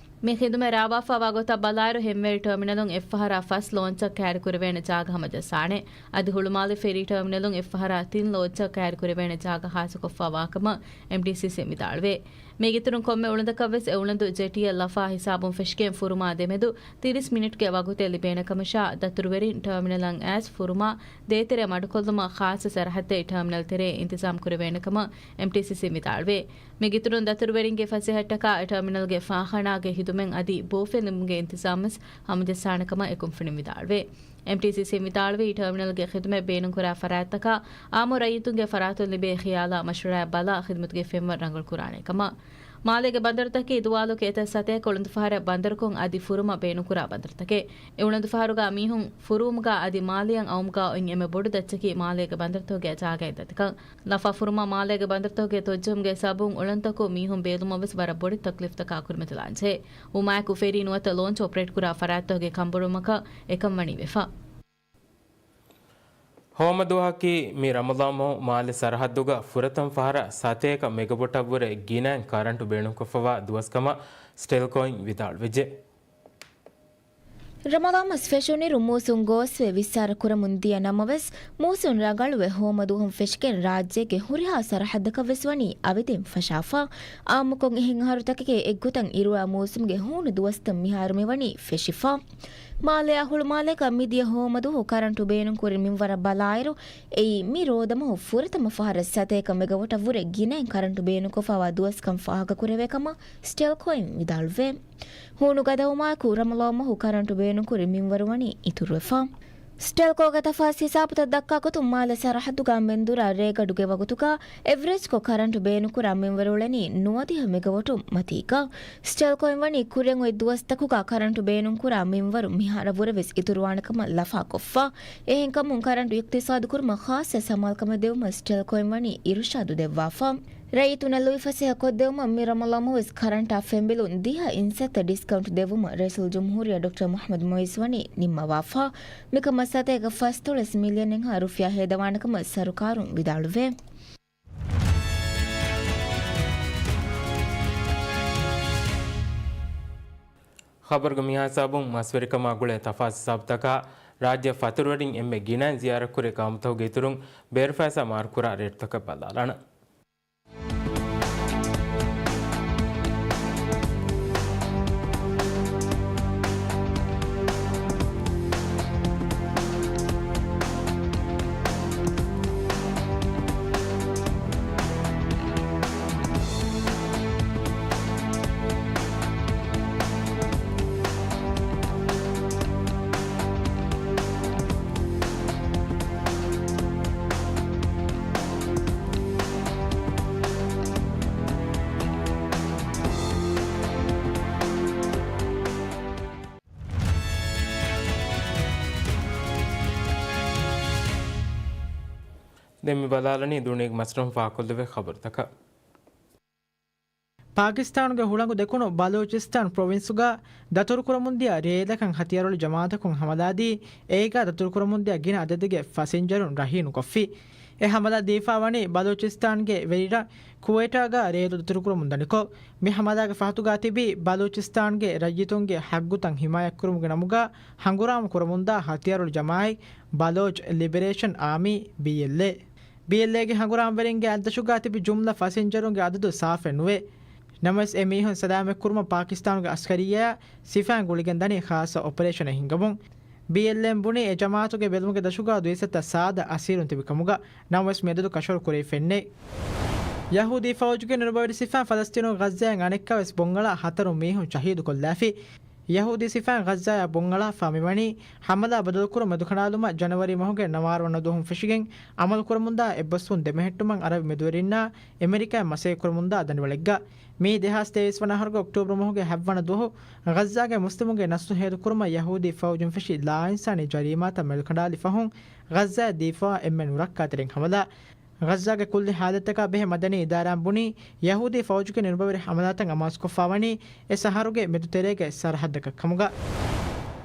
މި ޚިދުމަތް ރާވާފާވާ ގޮތަށް ބަލާއިރު، ހެންވޭރު ޓާމިނަލުން އެއްފަހަރާ ފަސް ލޯންޗަށް ކައިރިކުރެވޭނެ ޖާގަ ހަމަޖައްސާނެ. އަދި ހުޅުމާލެ ފެރީ ޓާމިނަލުން އެއްފަހަރާ ތިން ލޯންޗަށް ކައިރިކުރެވޭނެ ޖާގަ ހާސިލްކޮށްފާވާކަމަށް އެމްޑީސީސީ ވިދާޅުވޭ. މީގެއިތުރުން ކޮންމެ އުޅަނދަކަށްވެސް އެ އުޅަނދު ޖެޓީއަށް ލަފާ ހިސާބުން ފެށިގެން ފުރުމާ ދެމެދު ތިރީސް މިނިޓްގެ ވަގުތެއް ލިބޭނެ ކަމަށާ، ދަތުރުވެރިން ޓާމިނަލަށް އައިސް ފުރުމާ ދޭތެރެ މަޑުކޮށްލުމަށް ޚާއްޞަ ސަރަހައްދެއް ޓާމިނަލް ތެރޭ އިންތިޒާމް ކުރެވޭނެ ކަމަށް އެމްޑީސީސީ ވިދާޅުވޭ. މީގެއިތުރުން ދަތުރުވެރިންގެ ފަސޭހައަށްޓަކާ އެ ޓާމިނަލްގެ ފާޚާނާގެ ހިދުމަތް އަދި ބޫފެއް ލިބުމުގެ އިންތިޒާމްވެސް ހަމަޖައްސާނެ ކަމަށް އެ ކުންފުނިން ވިދާޅުވޭ. އެމްޓީސީސީ ވިދާޅުވީ، ޓާމިނަލްގެ ޚިދުމަތް ބޭނުންކުރާ ފަރާތްތަކަށް އާއްމު ރައްޔިތުންގެ ފަރާތުން ލިބޭ ޚިޔާލާ މަޝްވަރާއެއް ބަލާ ޚިދުމަތުގެ ފެންވަރު ރަނގަޅުކުރާނެ ކަމަށް. މާލޭގެ ބަނދަރުތަކީ ދުވާލުގެ އެތައް ސަތޭކަ އުޅަނދުފަހަރަށް ބަނދަރުކޮށް އަދި ފުރުމަށް ބޭނުންކުރާ ބަނދަރުތަކެއް. އެ އުޅަނދުފަހަރުގަ މީހުން ފުރުވުމުގަ އަދި މާލެއަށް އައުމުގަ އޮތް އެންމެ ބޮޑު ދައްޗަކީ މާލޭގެ ބަނދަރުތަކުގެ ޖާގައިން ދަތިކަން. ލަފާ ފުރުމާ މާލޭގެ ބަނދަރުތަކުގެ ތޮއްޖެހުމުގެ ސަބަބުން އުޅަނދުތަކުން މީހުން ބޭލުމަށްވެސް ވަރަށް ބޮޑެތި ތަކްލީފްތަކާ ކުރިމަތިލާންޖެހޭ. ވުމާއެކު ފެރީ ނުވަތަ ލޯންޗް އޮޕަރޭޓްކުރާ ފަރާތްތަކުގެ ކަންބޮޑުވުމަކަށް އެކަން ވަނީ ވެފަ. ހޯމަ ދުވަހަކީ މި ރަމަޟާން މަހު މާލެ ސަރަހައްދުގަ ފުރަތަމަ ފަހަރަށް ސަތޭކަ މެގަވޮޓަށްވުރެ ގިނައިން ކަރަންޓު ބޭނުންކޮށްފަވާ ދުވަސްކަމަށް ސްޓެލްކޯއިން ވިދާޅުވެއްޖެ. ރަމަޟާން މަސް ފެށުނިރު މޫސުން ގޯސްވެ ވިއްސާރަ ކުރަމުން ދިޔަ ނަމަވެސް، މޫސުން ރަނގަޅުވެ ހޯމަ ދުވަހުން ފެށިގެން ރާއްޖޭގެ ހުރިހާ ސަރަހައްދަކަށްވެސް ވަނީ އަވެދިން ފަށާފަ. އާއްމުކޮށް އެހެން އަހަރުތަކެކޭ އެއްގޮތަށް އިރުވާ މޫސުމްގެ ހޫނު ދުވަސްތައް މިހާރު މިވަނީ ފެށިފަ. މާލެއާ ހުޅުމާލޭގަ މިދިޔަ ހޯމަދުވަހު ކަރަންޓު ބޭނުންކުރި މިންވަރަށް ބަލާއިރު، އެއީ މި ރޯދަމަހު ފުރަތަމަ ފަހަރަށް ސަތޭކަ މެގަވޮޓަށްވުރެ ގިނައިން ކަރަންޓު ބޭނުންކޮށްފަވާ ދުވަސްކަން ފާހަގަކުރެވޭ ކަމަށް ސްޓެލްކޯއިން ވިދާޅުވޭ. ހޫނު ގަދަވުމާއެކު ރަމަޟާން މަހު ކަރަންޓު ބޭނުންކުރި މިންވަރު ވަނީ އިތުރުވެފަ. ސްޓެލްކޯގެ ތަފާސް ހިސާބުތައް ދައްކާ ގޮތުން، މާލެ ސަރަހައްދުގަ މެންދުރާ ރޭގަޑުގެ ވަގުތުގަ އެވްރެޖްކޮށް ކަރަންޓު ބޭނުންކުރާ މިންވަރު އުޅެނީ ނުވަދިހަ މެގަވޮޓު މަތީގަ. ސްޓެލްކޯއިން ވަނީ ކުރިން އޮތް ދުވަސްތަކުގަ ކަރަންޓު ބޭނުންކުރާ މިންވަރު މިހާރަށްވުރެވެސް އިތުރުވާނެކަމަށް ލަފާކޮށްފަ. އެހެންކަމުން ކަރަންޓު އިޤްތިޞާދުކުރުމަށް ޚާއްޞަ ސަމާލުކަމެއް ދެއްވުމަށް ސްޓެލްކޯއިން ވަނީ އިރުޝާދު ދެއްވާފަ. ރައްޔިތުންނަށް ލުއިފަސޭހަ ކޮށްދެވުމަށް މި ރަމަޟާން މަހުވެސް ކަރަންޓާ ފެންބިލުން ދިހަ އިންސައްތަ ޑިސްކައުންޓް ދެއްވުމަށް ރައީސުލްޖުމްހޫރިއްޔާ ޑޮކްޓަރ މުޙައްމަދު މުޢިއްޒު ވަނީ ނިންމަވާފަ. މިކަމަށް ސަތޭކަ ފަސްދޮޅަސް މިލިއަނެއްހާ ރުފިޔާ ހޭދަވާނެކަމަށް ސަރުކާރުން ވިދާޅުވޭ. ޚަބަރުގެ މިހާ ހިސާބުން މަސްވެރިކަމާ ގުޅޭ ތަފާސް ހިސާބުތަކާ ރާއްޖެ ފަތުރުވެރިން އެންމެ ގިނައިން ޒިޔާރަތްކުރި ގައުމުތަކުގެ އިތުރުން ބޭރުފައިސާ މާރުކުރާ ރޭޓުތަކަށް ބަލާލާނަން. ދެން މި ބަލާލަނީ ދުނިޔޭގެ މަސްރަހުން ފާހަގަކޮށްލެވޭ ޚަބަރުތަކަށް. ޕާކިސްތާނުގެ ހުޅަނގު ދެކުނު ބަލޫޗިސްތާން ޕްރޮވިންސުގަ ދަތުރުކުރަމުންދިޔަ ރޭލަކަށް ހަތިޔާރު ޖަމާއަތަކުން ހަމަލާދީ، އޭގަ ދަތުރުކުރަމުންދިޔަ ގިނަ އަދަދެއްގެ ފަސިންޖަރުން ރަހީނުކޮށްފި. އެ ހަމަލާ ދީފާވަނީ ބަލޫޗިސްތާންގެ ވެރިރަށް ކުވެއިޓާގަ ރޭލު ދަތުރުކުރަމުން ދަނިކޮށް. މި ހަމަލާގެ ފަހަތުގަ ތިބީ ބަލޫޗިސްތާންގެ ރައްޔިތުންގެ ހައްގުތައް ހިމާޔަތްކުރުމުގެ ނަމުގަ ހަނގުރާމަ ކުރަމުންދާ ހަތިޔާރު ޖަމާއަތް ބަލޯޗް ލިބެރޭޝަން އާމީ، ބީއެލްއޭ. ބީއެލްއޭގެ ހަނގުރާމަވެރިންގެ އަތްދަށުގަ ތިބި ޖުމްލަ ފަސިންޖަރުންގެ އަދަދު ސާފެއް ނުވޭ. ނަމަވެސް އެ މީހުން ސަލާމަތްކުރުމަށް ޕާކިސްތާނުގެ އަސްކަރިއްޔާ ސިފައިން ގުޅިގެން ދަނީ ޚާއްސަ އޮޕަރޭޝަނެއް ހިންގަމުން. ބީއެލްއޭން ބުނީ އެ ޖަމާއަތުގެ ބެލުމުގެ ދަށުގަ ދުއިސައްތަ ސާދަ އަސީރުން ތިބި ކަމުގަ، ނަމަވެސް މިއަދަދު ކަށަވަރު ކުރެވިފައެއްނެތް. ޔަހޫދީ ފައުޖުގެ ނިރުބަވެރި ސިފައިން ފަލަސްތީނުގެ ޣައްޒާއިން އަނެއްކާވެސް ބޮންއަޅާ ހަތަރު މީހުން ޝަހީދުކޮށްލާފި. ޔަހޫދީ ސިފައިން ޣައްޒާއަށް ބޮންއަޅާފާ މިވަނީ ހަމަލާ ބަދަލުކުރުން މެދުކަނޑާލުމަށް ޖަނަވަރީ މަހުގެ ނަވާރަ ވަނަ ދުވަހުން ފެށިގެން އަމަލުކުރަމުންދާ އެއްބަސްވުން ދެމެހެއްޓުމަށް އަރަބި މެދުވެރިންނާ އެމެރިކާއިން މަސައްކަތްކުރަމުންދާ ދަނޑިވަޅެއްގަ. މީ ދެހާސް ތޭވީސް ވަނަ އަހަރުގެ އޮކްޓޫބަރު މަހުގެ ހަތްވަނަ ދުވަހު ޣައްޒާގެ މުސްލިމުންގެ ނަސްލު ހޭދަކުރުމަށް ޔަހޫދީ ފައުޖުން ފެށި ލާއިންސާނީ ޖަރީމާތައް މެދުކަނޑާލި ފަހުން ޣައްޒާއަށް ދީފާ އެންމެ ނުރައްކާތެރިން ހަމަލާ. ޣައްޒާގެ ކުއްލި ހާލަތްތަކާ ބެހޭ މަދަނީ އިދާރާއިން ބުނީ، ޔަހޫދީ ފައުޖުގެ ނިރުބަވެރި ހަމަލާތައް އަމާޒުކޮށްފާވަނީ އެ ޝަހަރުގެ މެދުތެރޭގެ ސަރަހައްދަކަށް ކަމުގަ.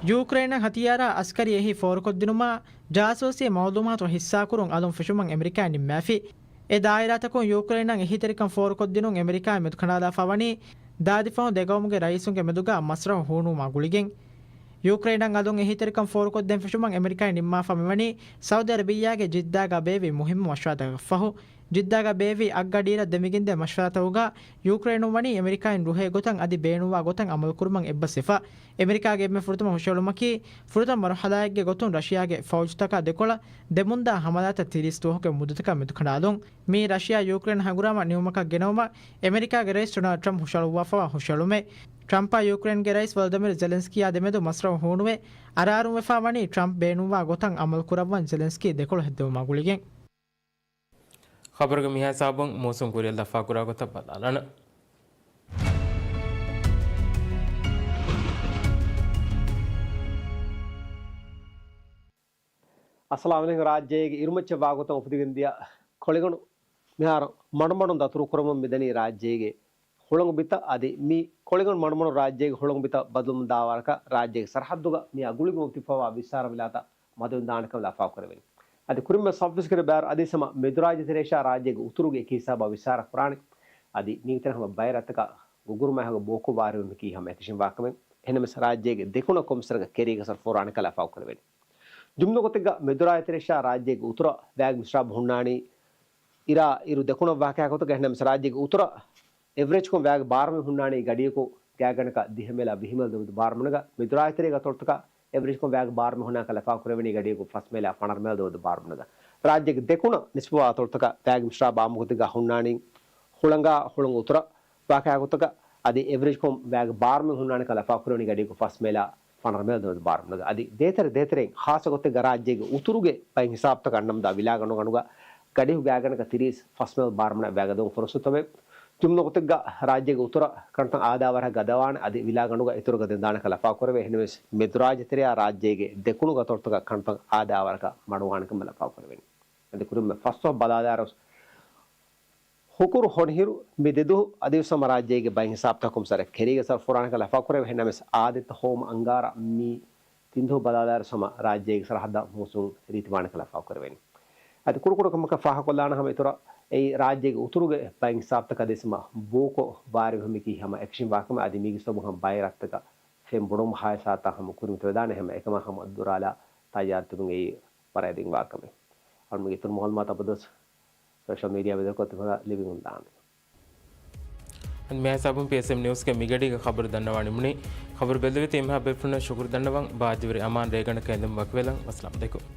ޔޫކްރެއިނަށް ހަތިޔާރާ އަސްކަރީ އެހީ ފޯރުކޮށްދިނުމާ، ޖާސޫސީ މައުލޫމާތު ހިއްސާކުރުން އަލުން ފެށުމަށް އެމެރިކާ ނިންމާފި. އެ ދާއިރާތަކުން ޔޫކްރެއިނަށް އެހީތެރިކަން ފޯރުކޮށްދިނުން އެމެރިކާއިން މެދުކަނޑާލާފާވަނީ، ދާދިފަހުން ދެގައުމުގެ ރައީސުންގެ މެދުގަ މަސްރަހު ހޫނުވުމާ ގުޅިގެން. ޔޫކްރެއިނަށް އަލުން އެހީތެރިކަން ފޯރުކޮށްދޭން ފެށުމަށް އެމެރިކާއިން ނިންމާފާ މިވަނީ، ސައުދި އަރަބިއްޔާގެ ޖިއްދާގަ ބޭއްވި މުހިއްމު މަޝްވަރާތަކަށްފަހު. ޖިއްދާގަ ބޭއްވި އަށްގަޑިއިރަށް ދެމިގެންދޭ މަޝްވަރާތަކުގަ ޔޫކްރެއިނުން ވަނީ އެމެރިކާއިން ރުހޭ ގޮތަށް އަދި ބޭނުންވާ ގޮތަށް އަމަލުކުރުމަށް އެއްބަސްވެފަ. އެމެރިކާގެ އެންމެ ފުރަތަމަ ހުށަހެޅުމަކީ، ފުރަތަމަ މަރުހަލާއެއްގެ ގޮތުން ރަޝިޔާގެ ފައުޖުތަކާ ދެކޮޅަށް ދެމުންދާ ހަމަލާތައް ތިރީސް ދުވަހުގެ މުއްދަތަކަށް މެދުކަނޑާލުން. މީ ރަޝިޔާ ޔޫކްރެއިން ހަނގުރާމަ ނިމުމަކަށް ގެނައުމަށް އެމެރިކާގެ ރައީސް ޑޮނާލްޑް ޓްރަމްޕް ހުށަހަޅުއްވާފަވާ ހުށަހެޅުމެއް. ޓްރަމްޕާ ޔޫކްރެއިންގެ ރައީސް ވޮލޮދިމިރް ޒެލެންސްކީއާ ދެމެދު މަސްރަހު ހޫނުވެ، އަރާރުންވެފާ ވަނީ ޓްރަމްޕް ބޭނުންވާ ގޮތަށް އަމަލު ކުރައްވަން ޒެލެންސްކީ ދެކޮޅު ހެއްދެވުމާ ގުޅިގެން. ޚަބަރުގެ މިހާ ހިސާބުން މޫސުން ކުރިއަށް ލަފާކުރާ ގޮތަށް ބަލާލާނަން. އައްސަލާމު ޢަލައިކުމް. ރާއްޖޭގެ އިރުމައްޗަށް ވާގޮތަށް އުފެދިގެންދިޔަ ކޮޅިގަނޑު މިހާރު މަޑުމަޑުން ދަތުރުކުރަމުން މިދަނީ ރާއްޖޭގެ ހުޅަނގު ބިތަށް. އަދި މި ކޮޅިގަނޑު މަޑުމަޑުން ރާއްޖޭގެ ހުޅަނގު ބިތަށް ބަދަލުވަމުންދާ ވަރަކަށް ރާއްޖޭގެ ސަރަހައްދުގަ މި އަގުޅިގެން އޮތިފަވާ ވިއްސާރަ ވިލާތައް މަދުވެދާނެކަމަށް ލަފާކުރެވެނީ. އަދި ކުރިން މަސް ސައްބިސް ކުރި ބާރު އަދި ހަމަ މެދުރާއްޖެ ތެރޭ ރާއްޖޭގެ އުތުރުގެ އެކި ހިސާބާ ވިއްސާރަ ކުރާނެ. އަދި މީގެ ތެރޭ ހަމަ ބައިރަށްތަކަށް ގުގުރު މާހުގެ ބޯކޮށް ވާރިވުމަކީ ހަމަ އެކަށީގެންވާ ކަމެއް. އެހެންނަމަވެސް ރާއްޖޭގެ ދެކުނަށް ކޮންމެސް ތަނެއްގަ ކެރީގަ ސަރުފު ހުށަހަޅާނެކަން ލަފާކުރެވެނީ. ޖުމްލަ ގޮތެއްގަ މެދުރާއްޖެ ތެރޭ ރާއްޖޭގެ އުތުރަށް ވައިގެ މިސްރާބު ހުންނާނީ އިރާ އިރު ދެކުނަށް ވާ ކަހަލަ ގޮތަކަށް. އެހެންނަމަވެސް ރާއްޖޭގެ އުތުރަށް އެވްރެޖްކޮށް ވައިގެ ބާރުމިން ހުންނާނީ ގަޑިއަކު ގާތްގަނޑަކަށް ދިހަ މީލާ ވިހި މީލް ދެމެދު ބާރުމަޑުގަ. މެދުރާއްޖެ ތެރޭގެ އަތޮޅުތަކަށް އެވްރެޖްކޮށް ވައިގެ ބާރުމިން ހުންނާނެކަން ލަފާކުރެވެނީ ގަޑިއަކު ފަސް މީލާ ފަނަރަ މީލް ދެމެދު ބާރުމަޑުގަ. ރާއްޖޭގެ ދެކުނަށް ނިސްބަތްވާ އަތޮޅުތަކަށް ވައިގެ މިސްރާބު އާއްމުގޮތެއްގަ ހުންނާނީ ހުޅަނގާ ހުޅަނގު އުތުރަށް ވާ ކަހަލަ ގޮތަކަށް. އަދި އެވްރެޖްކޮށް ވައިގެ ބާރުމިން ހުންނާނެކަން ލަފާކުރެވެނީ ގަޑިއަކު ފަސް މީލާ ފަނަރަ މީލް ދެމެދު ބާރުމަޑުގަ. އަދި ދޭތެރެ ދޭތެރެއިން ޚާއްސަ ގޮތެއްގަ ރާއްޖޭގެ އުތުރުގެ ބައެއް ހިސާބުތަކަށް އަންނަމުންދާ ވިލާގަނޑުގަނޑުގަ ގަޑިއަކު ގާތްގަނޑަކަށް ތިރީސް ފަސް މީލް ބާރުމަޑަށް ވައިގަދަވުން ފުރުސަތު އެބަ. ޖުމްލަ ގޮތެއްގަ ރާއްޖޭގެ އުތުރަށް ކަންތައް އާދަވާވަރަކަށް ގަދަވާނެ. އަދި ވިލާގަނޑުގަ އިތުރަށް ގަދަވެދާނެކަން ލަފާކުރެވޭ. އެހެންނަމަވެސް މެދުރާއްޖެ ތެރެއާ ރާއްޖޭގެ ދެކުނު އަތޮޅުތަކަށް ކަންތައް އާދަވާވަރަކަށް މަޑުވާނެކަމަށް ލަފާކުރެވެނީ. އަދި ކުރިން މި ފަސް ދުވަހު ބަލާލާއިރު ހުކުރު ހޮނިހިރު މި ދެ ދުވަހު އަދިވެސް ހަމަ ރާއްޖޭގެ ބައެއް ހިސާބުތަކުން ކޮންމެސް ތަނެއްގަ ކެރީގަ ސަރުފު ހުށަހަޅާނެކަން ލަފާކުރެވޭ. އެހެންނަމަވެސް އާދެއްތަ ހޯމަ އަންގާރަ މި ތިން ދުވަހު ބަލާލާއިރު ހަމަ ރާއްޖޭގެ ސަރަހައްދަށް މޫސުން ރީތިވާނެކަން ލަފާކުރެވެނީ. އަދި ކުޑަކުޑަ ކަމަކަށް ފާހަގަކޮށްލާނަން ހަމަ އިތުރަށް އެއީ ރާއްޖޭގެ އުތުރުގެ ބައެއް ހިސާބުތަކަށް އަދިވެސް ހަމަ ބޯކޮށް ވާރިވުމަކީ ހަމަ އެކަށީގެންވާ ކަމެއް. އަދި މީގެ ސަބަބުން ހަމަ ބައެއް ރަށްތަކަށް ފެން ބޮޑުވުމުގެ ހާދިސާތައް ހަމަ ކުރިމަތިވެ ދާނެ. ހަމަ އެކަމަށް ހަމަ ދުރާލާ ތައްޔާރު ތިބުން އެއީ ވަރަށް އެދިންވާ ކަމެއް. އަޅުގަނޑުމެންގެ އިތުރު މައުލޫމާތު އަބަދުވެސް ސޯޝަލް މީޑިއާ ބެދެއްކޮށް ތިމަންނަ ލިބިގެން ދާނެ. މިހާ ހިސާބުން ޕީއެސްއެމް ނިއުސްގެ މިގަޑީގެ ޚަބަރު ދަންނަވާ ނިމުނީ. ޚަބަރު ބެއްލެވި ތިމާ ބޭފުޅުންނަށް ޝުކުރު ދަންނަވަން. ބާއްޖަވެރި އަމާން ރޭގަނޑަކަށް އެނދުން ވަކިވެލަން. ވައްސަލާމް ޢަލައިކުމް.